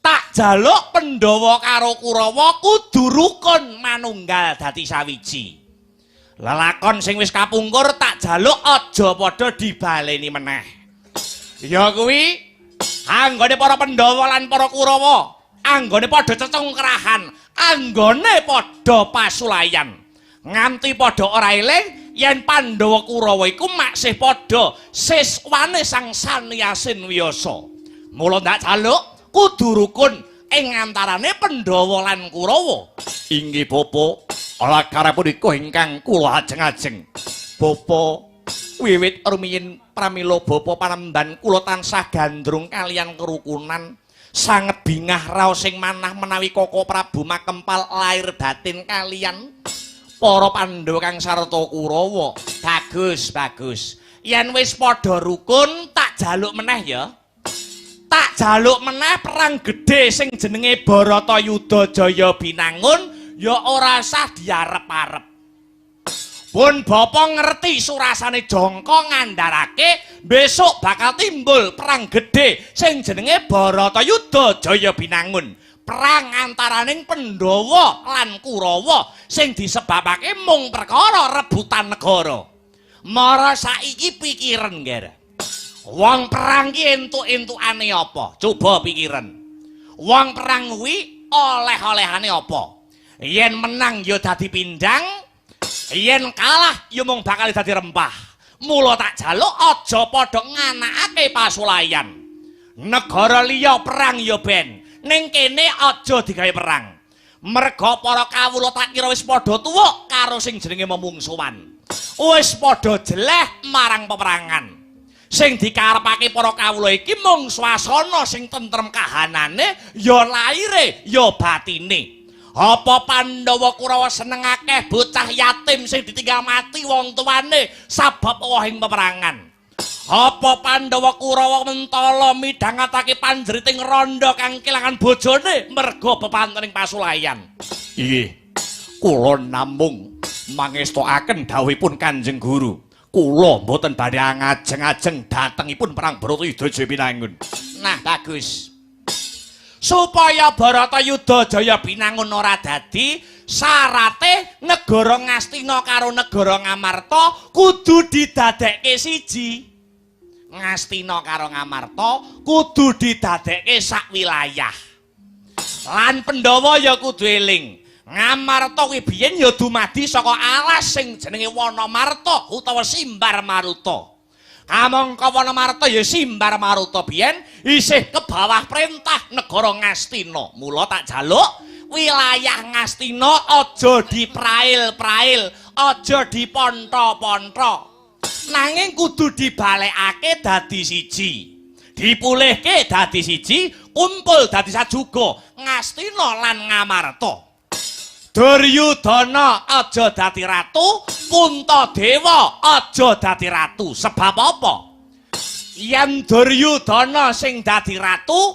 tak jaluk Pandhawa karo Kurawa kudu rukun manunggal dadi sawiji. Lelakon sing wis kapungkur tak jaluk aja padha dibaleni meneh. Ya kuwi anggone para Pandhawa lan para Kurawa, anggone padha cecungkrahan, anggone padha pasulayan. Nganti padha ora eling yen Pandhawa Kurawa iku maksih padha siswane Sang Sanyasin Wiyasa. Mula ndak jaluk kudu rukun ing antarane Pandhawa lan Kurawa. Inggih Bapa, lakara punika ingkang kula ajeng-ajeng. Bapa, wiwit rumiyin pramila Bapa panemban kula tansah gandrung kaliyan kerukunan. Sanget bingah raos sing manah menawi Koko Prabu makempal lahir batin kaliyan para Pandhawa kang sarta Kurawa. Bagus, bagus. Yen wis padha rukun tak jaluk meneh ya. Tak jaluk meneh perang gedhe sing jenenge Baratayuda Jaya Binangun ya ora sah diarep-arep. Pun Bapa ngerti surasane jangka ngandharake besok bakal timbul perang gedhe sing jenenge Baratayuda Jaya Binangun. Perang antaraning Pandhawa lan Kurawa sing disebabake mung perkara rebutan negara. Mara saiki pikiren, Ger. Wong perang ki entuk-entukane apa? Coba pikiren. Wong perang kuwi oleh-olehane apa? Yen menang ya dadi pindang, yen kalah ya mung bakal dadi rempah. Mula tak jaluk aja padha nganakake pasulayan. Negara liya perang ya ben, ning kene aja digawe perang. Merga para kawula tak kira wis padha tuwa karo sing jenenge memungsuhan. Wis padha jeleh marang peperangan. Sing dikarepake para kawula iki mung swasana sing tentrem kahanane, ya laire ya batine. Apa Pandhawa Kurawa seneng akeh bocah yatim sing ditinggal mati wong tuane sabab wohing peperangan? Apa Pandhawa Kurawa mentala midhangetake panjeriting randha kang kelangan bojone merga bepantening pasulayan? Inggih, kula namung mangestokaken dawuhipun Kanjeng Guru. Kula mboten badhe ngajeng-ajeng datengipun perang Baratayuda Jaya Binangun. Nah, bagus. Supaya Baratayuda Jaya Binangun ora dadi, syarate negara Ngastina karo negara Ngamarta kudu didadekke siji. Ngastina karo Ngamarta kudu didadekke sak wilayah. Lan Pandhawa ya kudu eling. Ngamarta kuwi biyen ya dumadi saka alas sing jenenge Wanamarta utawa Simbar Maruta. Kamangka Wanamarta ya Simbar Maruta biyen isih ke bawah perintah negara Ngastina. Mula tak jaluk wilayah Ngastina aja diprail-prail, aja diponto-ponto. Nanging kudu dibalekake dadi siji. Dipulihke dadi siji, kumpul dadi sajuga Ngastina lan Ngamarta. Duryudana aja dadi ratu, Puntadewa aja dadi ratu. Sebab apa? Yen Duryudana sing dadi ratu,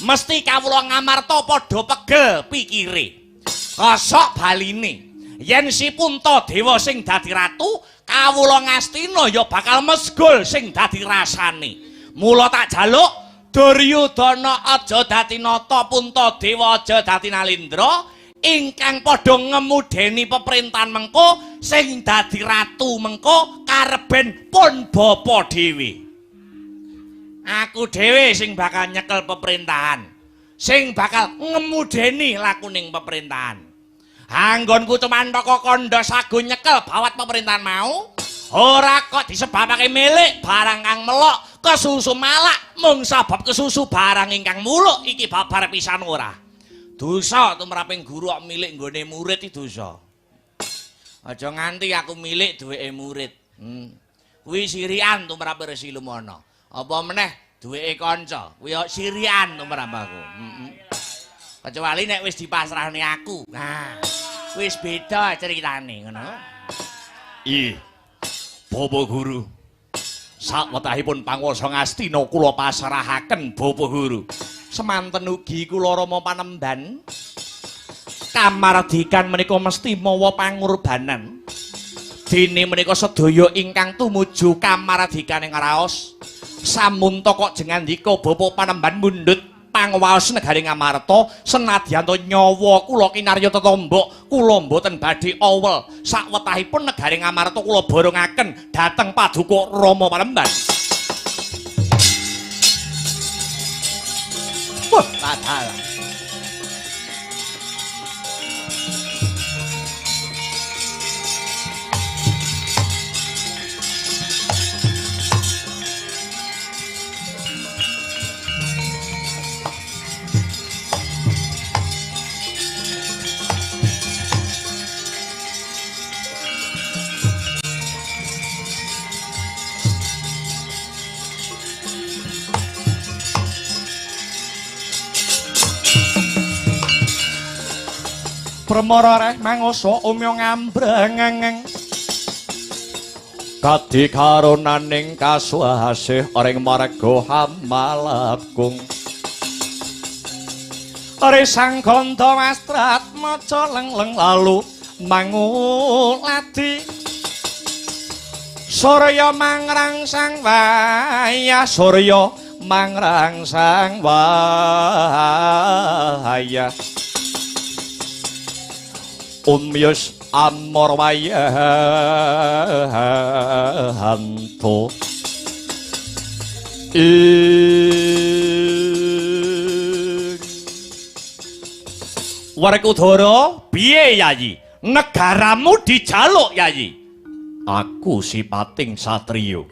mesti kawula Ngamarta padha pegel pikire. Kosok baline. Yen si Puntadewa sing dadi ratu, kawula Ngastina ya bakal mesgul sing dadi rasane. Mula tak jaluk Duryudana aja dadi nata, Puntadewa aja dadi nalindra. Ingkang padha ngemudeni peperintahan mengko sing dadi ratu mengko kareben pun bapa dhewe. Aku dhewe sing bakal nyekel peperintahan, sing bakal ngemudeni lakuning peperintahan. Anggonku cemantaka kandha sago nyekel bawat peperintahan mau, ora kok disebabake milik barang kang melok kesusu malak mung sabab kesusu barang ingkang muluk iki babar pisan ora. Dosa tumraping guru kok milik nggone murid iki dosa. Aja nganti aku milik duweke murid. Kuwi sirian tumrap Resi Lumana. Apa meneh duweke kanca, kuwi sirian tumrap aku. Kecuali nek wis dipasrahne aku. Nah, wis beda ceritane ngono. Ih. Bapak Guru. Sawetahipun panguwasa Ngastina kula pasrahaken Bapak Guru. Semanten ugi kula Rama panemban kamardikan menika mesti mawa pangurbanan. Dene menika sedaya ingkang tumuju kamardikaning raos Samunta kok jengandika Bapak Panembahan mundhut pangwaos negari Ngamarta, senadyan ta nyawa kula kinarya tetembok, kula mboten badhe awel. Sakwetahipun negari Ngamarta kula borongaken dhateng Paduka Rama Panembahan. Wah, padahal. Permara reh mangoso umyo ngambrengeng kadi karunaning kasuasih ring marga hamalakung risang ganda wastrat maca lengleng lalu manguladi surya mangrangsang wayah surya mangrangsang wayah umyus amor wayahanto ing Werkudara piye Yayi, negaramu dijaluk Yayi. Aku sipating satriya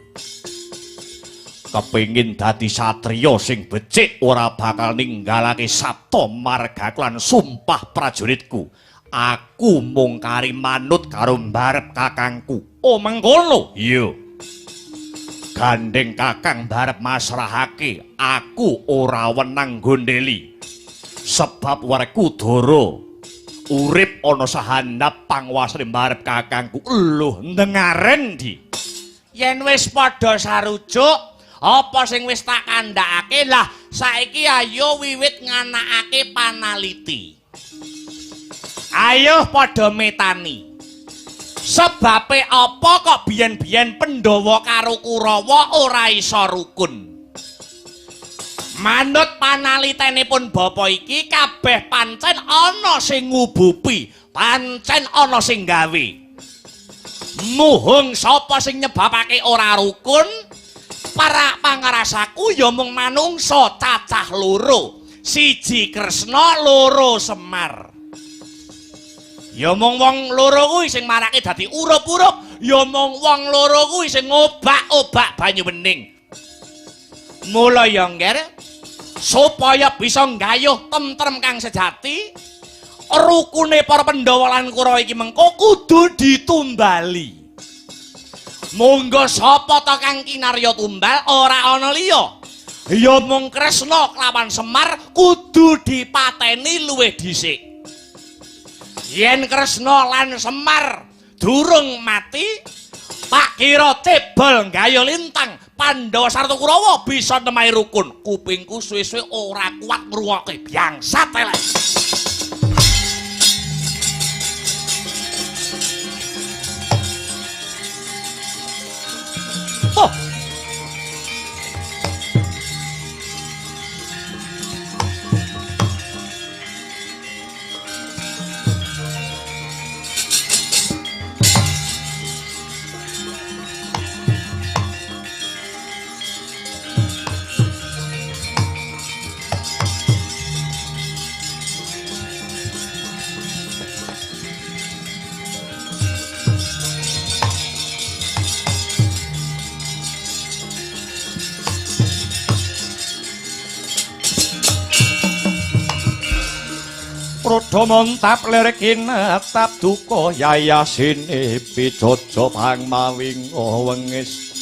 kepingin dadi satriya sing becik, ora bakal ninggalake sabta margaku lan sumpah prajuritku. Aku mung kari manut karo mbarep kakangku. Oh mengkono? Iya. Gandeng kakang mbarep masrahake, aku ora wenang gondeli. Sebab Werkudara urip ana sahandap panguwasane mbarep kakangku. Lho, ndengaren di. Yen wis padha sarujuk, apa sing wis tak kandhakake, lah saiki ayo wiwit nganakake panaliti. Ayo padha metani. Sebabe apa kok biyen-biyen Pandhawa karo Kurawa ora iso rukun? Manut panalitenipun bapa iki kabeh pancen ana sing ngubupi, pancen ana sing gawe. Muhung sapa sing nyebabake ora rukun? Para pangarasaku ya mung manungsa cacah loro. Siji Kresna, loro Semar. Ya mung wong loro kuwi sing marake dadi urup-urup, ya mung wong loro kuwi sing ngobak-obak banyu bening. Mula ya ngger, supaya bisa nggayuh tentrem kang sejati, rukune para Pandhawa lan Kurawa iki mengko kudu ditumbali. Monggo sapa ta kang kinarya tumbal ora ana liya. Ya mung Kresna kelawan Semar kudu dipateni luwih dhisik. Yen Kresna lan Semar durung mati, tak kira cebol nggayuh lintang Pandhawa sarta Kurawa bisa nemahi rukun. Kupingku suwe-suwe ora kuat ngrungokke bangsat elek. Oh. Rodo montap lirik kinetap duka yayasine pijojo pangmawinga wengis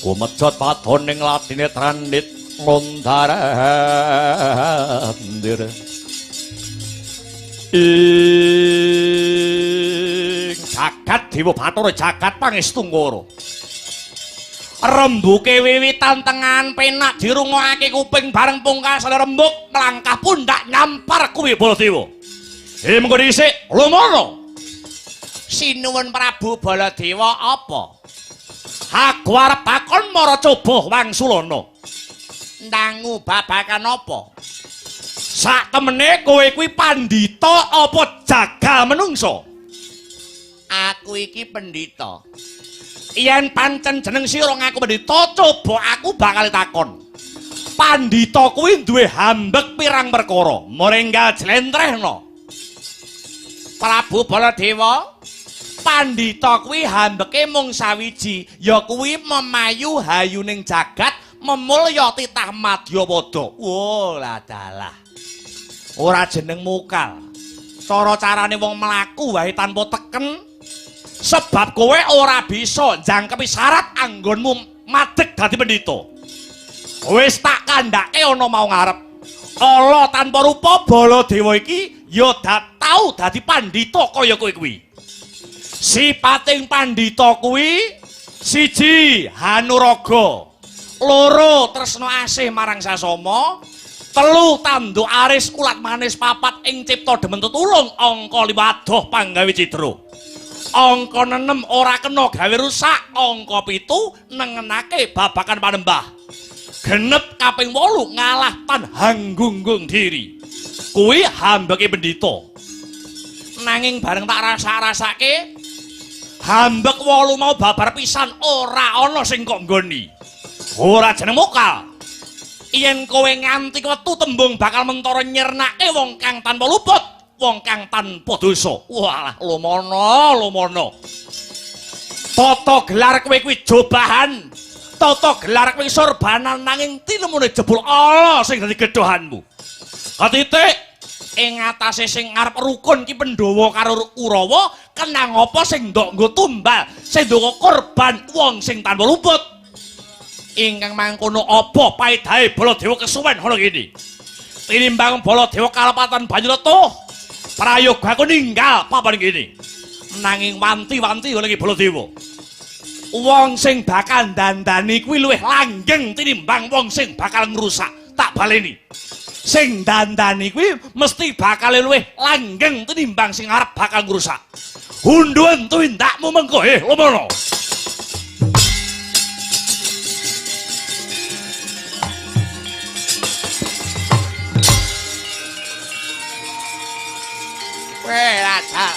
kumejot padoning latine trandit ngondarandir ing jagat Dewa Bathara jagat Pangestungkara. Rembuke wiwitan tengahan penak dirungokake kuping bareng pungkasan rembug melangkah pundak nyampar kuwi Baladewa. Mengko dhisik lumono. Sinuwun Prabu Baladewa apa? Aku arep takon Mara coba wangsulana. Ndangu babagan apa? Sak temene kowe kuwi pandhita apa jagal menungsa? Aku iki pendhita. Yen pancen jeneng sira ngaku pendhita, coba aku bakal takon. Pandhita kuwi duwe hambek pirang perkara? Mrenggal jlentrehno. Prabu Baladewa, pandhita kuwi hambeke mung sawiji, ya kuwi memayu hayuning jagat, memulya titah madyapada. Wo, ladalah. Ora jeneng mukal. Cara-carane wong mlaku wae tanpa teken. Sebab kowe ora bisa njangkepi syarat anggonmu madeg dadi pendhita. Wis tak kandhake ana mau ngarep. Ala tanpa rupa Baladewa iki ya tau dadi pandhita kaya kowe kuwi. Sipating pandhita kuwi siji hanuraga, loro tresna asih marang sasama, telu tanduk aris ulat manis, papat ing cipta demen tetulung, angka 5 adoh panggawe cidra, angka 6 ora kena gawe rusak, angka 7 nengenake babagan panembah, genep kaping 8 ngalah tan hanggunggung diri. Kuwi hambeke pendhita. Nanging bareng tak rasa-rasake hambek 8 mau babar pisan ora ana sing kok nggoni. Ora jeneng mokal. Yen kowe nganti wetu tembung bakal mentara nyirnake wong kang tanpa luput, wong kang tanpa dosa. Walah, lumono, lumono. Tata gelar kowe kuwi jobahan, tata gelar kowe sorbanan, nanging tinemune jebul ala sing dadi gedhohanmu. Katitik ing atase sing arep rukun ki Pandhawa karo Kurawa, kenang apa sing ndok nggo tumbal, sing ndok korban wong sing tanpa luput. Ingkang mangkono apa paedahe Baladewa kesuwen ana kene? Tinimbang Baladewa kalepatan banyu letuh, prayoga aku ninggal papan kene. Nanging wanti-wanti oleh Baladewa, wong sing bakal dandani kuwi luwih langgeng tinimbang wong sing bakal ngrusak. Tak baleni. Sing dandani kuwi mesti bakal luwih langgeng tinimbang sing arep bakal ngrusak. Hunduen tuwindakmu mengko, lumono. Weh, ladalah.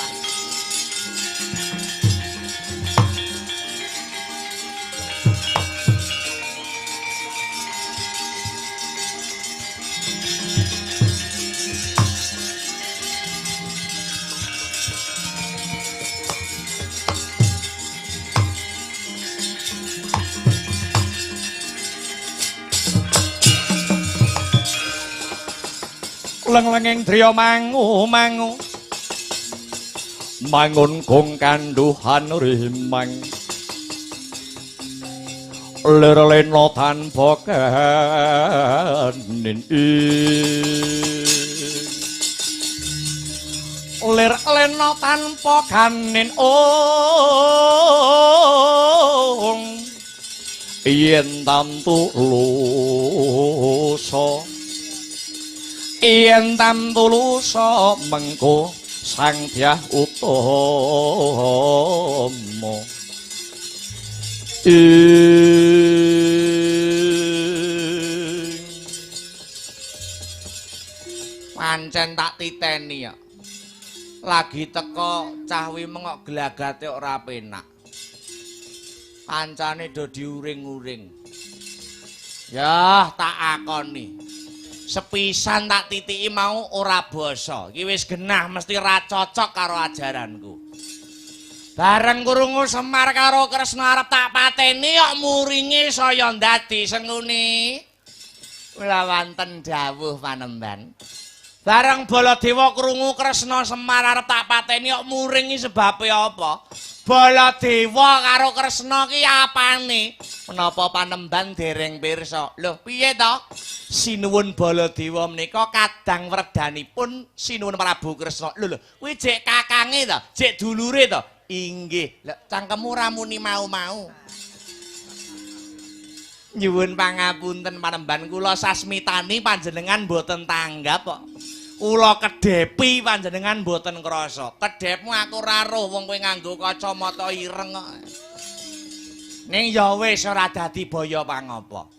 Leng-lenging driya mangu-mangu mangun gong kanduhan rimang lir lena tanpa kanin lir lena tanpa kanin ong yen tamtu lusa yen tamtu lusa mengko Sang Dyah Utama. Pancen tak titeni ya. Lagi teko cah wimeng kok glagate ora penak. Kancane do diuring-uring. Yah, tak akoni. Sepisan tak titiki mau ora basa. Iki wis genah mesti ra cocok karo ajaranku. Bareng krungu Semar karo Kresna arep tak pateni kok muringe saya ndadi senguni. Kula wonten dawuh panemban. Bareng Baladewa krungu Kresna Semar arep tak pateni kok muringi sebabe apa? Baladewa karo Kresna ki apane? Menapa panemban dereng pirsa? Lho, piye to? Sinuwun Baladewa menika kadang werdanipun Sinuwun Prabu Kresna. Lho lho, kuwi jek kakange to, jek dulure to? Inggih. Lho, cangkemmu ora muni mau-mau. Nyuwun pangapunten panemban, kula sasmitani panjenengan mboten tanggap kok. Kula kedhepi panjenengan mboten krasa. Kedhepmu aku ora roh wong kowe nganggo kacamata ireng kok. Ning ya wis ora dadi baya pangapa.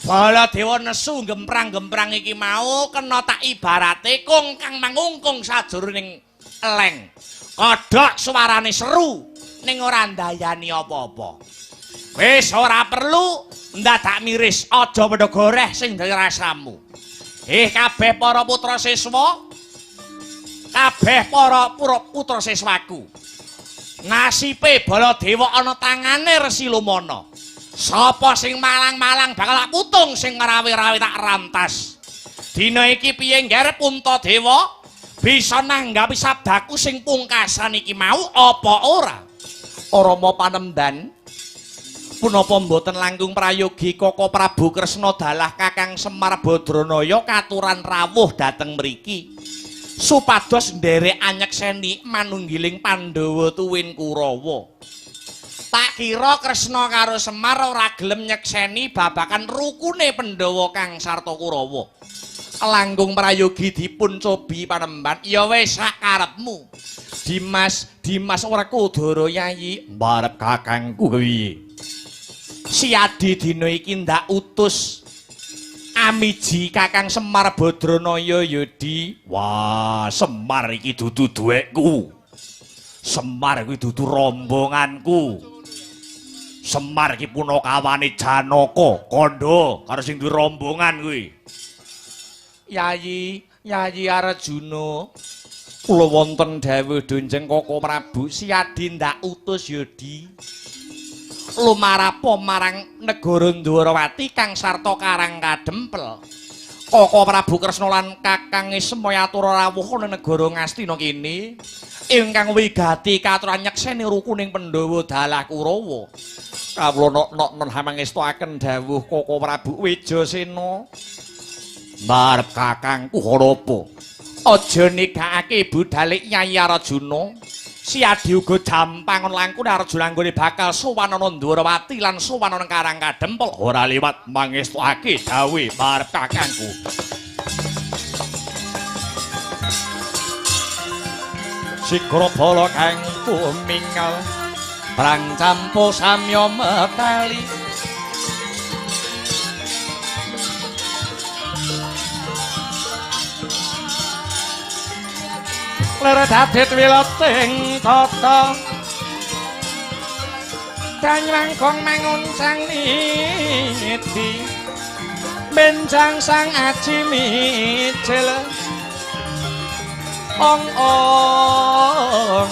Baladewa nesu gemprang-gemprang iki mau kena tak ibarate kung kang mangungkung sajroning eleng. Kodhok suarane seru ning ora ndayani apa-apa. Wis ora perlu ndadak miris, aja padha goreh sing dadi rasamu. Kabeh para putra siswa, kabeh para putra siswaku. Nasibe Baladewa ana tangane Resi Lumana. Sapa sing malang-malang bakal tak putung, sing rawe-rawe tak rantas. Dina iki piye ngger Puntadewa bisa nanggapi sabdaku sing pungkasan iki mau apa ora? Rama Panemban, punapa mboten langkung prayogi Koko Prabu Kresna dalah Kakang Semar Badranaya katuran rawuh dhateng mriki supados nderek anyekseni manunggiling Pandhawa tuwin Kurawa. Tak kira Kresna karo Semar ora gelem nyekseni babakan rukune Pandhawa kang sarta Kurawa. Langkung prayogi dipun cobi Panemban, ya wis sak karepmu. Dimas, Dimas ora kudara Yayi, mbarep kakangku kuwi. Siadi dina iki ndak utus amiji Kakang Semar Badranaya ya Di. Wah, Semar iki dudu duwekku. Semar kuwi dudu rombonganku. Semar iki punakawane Janaka, kandha karo sing duwe rombongan kuwi. Yayi, Yayi Arjuna, kula wonten dawuh donjeng Koko Prabu, Siadi ndak utus ya Di. Lumarapa marang negara Ndwarawati kang sarta Karang Kadempel. Koko Prabu Kresna lan Kakang Semaya atur rawuh ana negara Ngastina kene ingkang wigati katuran nyekseni rukuning Pandhawa dalah Kurawa. Kawula nok-nok hamangestakaken dawuh Koko Prabu Wijasena. Mbarep kakangku ana apa? Aja nigakake budhale Yayi Arjuna. Siadi uga jampang langkung Arjuna anggone bakal sowan ana Ndwarawati lan sowan ana Karang Kadempel. Ora liwat mangestukake dawuhe marep kakangku. Sigra bala kang tumingal prang campo samya metali. Lere dadit wiloting tata danywangkong manguncang niti benjang sang aji mijil ong ong.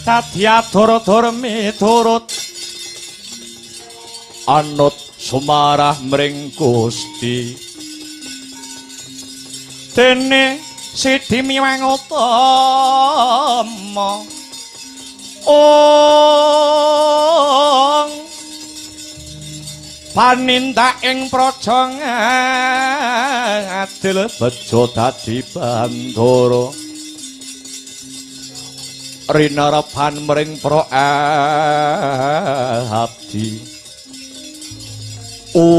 Dadi adara-dara miturut anut sumarah mring Gusti. Dene sidi miwang utama ong Panindak ing praja ngadil bejo dadi bandara. Rinarepan mring pra abdi. Ung.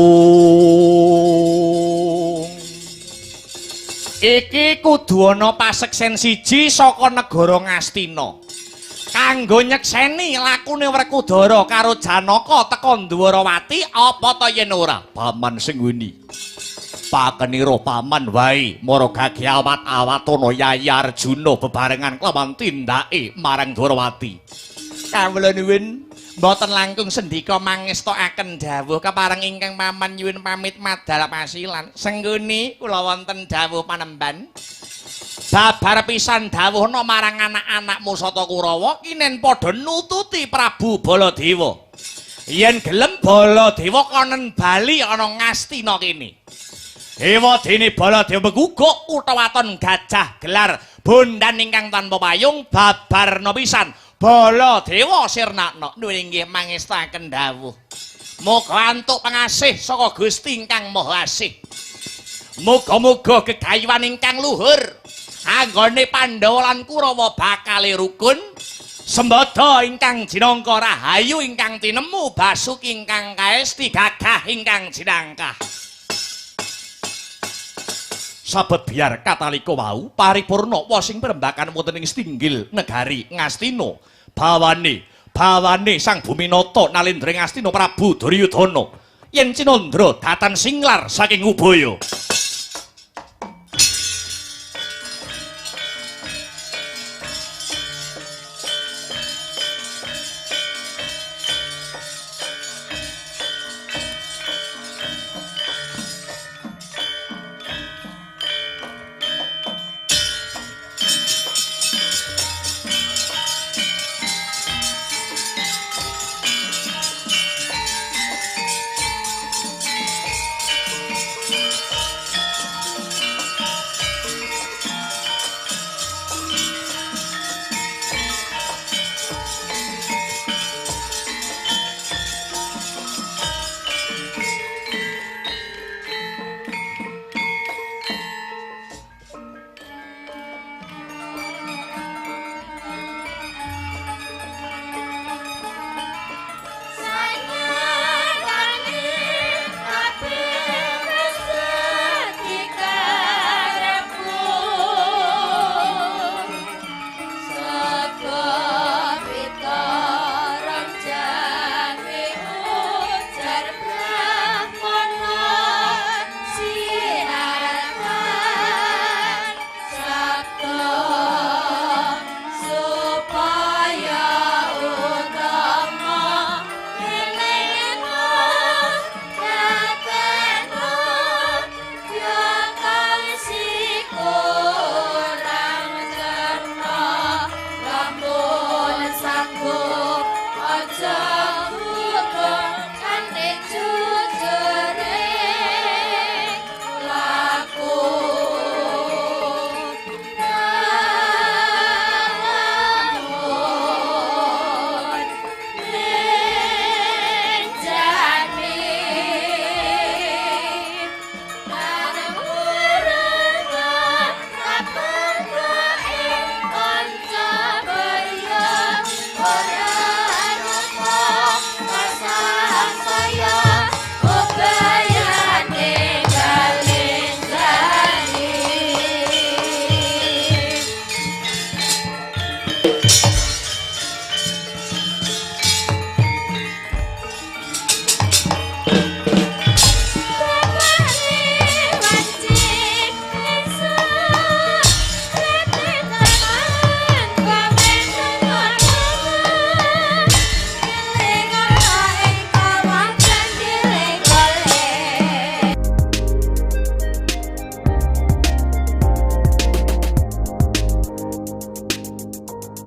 Iki kudu ana paseksen siji saka negara Ngastina. Kanggo nyekseni lakune Werkudara karo Janaka teka Ndwarawati apa ta yen ora? Paman sing weni. Pakenira paman wae mara gage awat-awatana Yayi Arjuna bebarengan kelawan tindake marang Ndwarawati. Kawula nuwun mboten langkung sendika mangestokaken dawuh kepareng ingkang paman nyuwun pamit madal pasilan. Sengguni kula wonten dawuh panemban. Babar pisan dawuhna marang anak-anakmu Sata Kurawa kinen padha nututi Prabu Baladewa. Yen gelem Baladewa konen bali ana Ngastina kene. Ewa dene Baladewa guguk utawa waton gajah gelar bondan ingkang tanpa payung babarna pisan Baladewa sirnakna. Nuwun inggih mangestaken dawuh. Muga antuk pangasih saka Gusti ingkang Maha Asih. Muga-muga gegayuhan ingkang luhur anggone Pandhawa lan Kurawa bakale rukun. Sembada ingkang jinangka rahayu ingkang tinemu basuki ingkang kaesti gagah ingkang jinangkah. Sabet biar katalika wau paripurna wasing perembakan wonten ing setinggil negari Ngastina. Bawane bawane Sang Buminata Nalendra Ngastina Prabu Duryudana yen cinandra datan singlar saking Ubaya.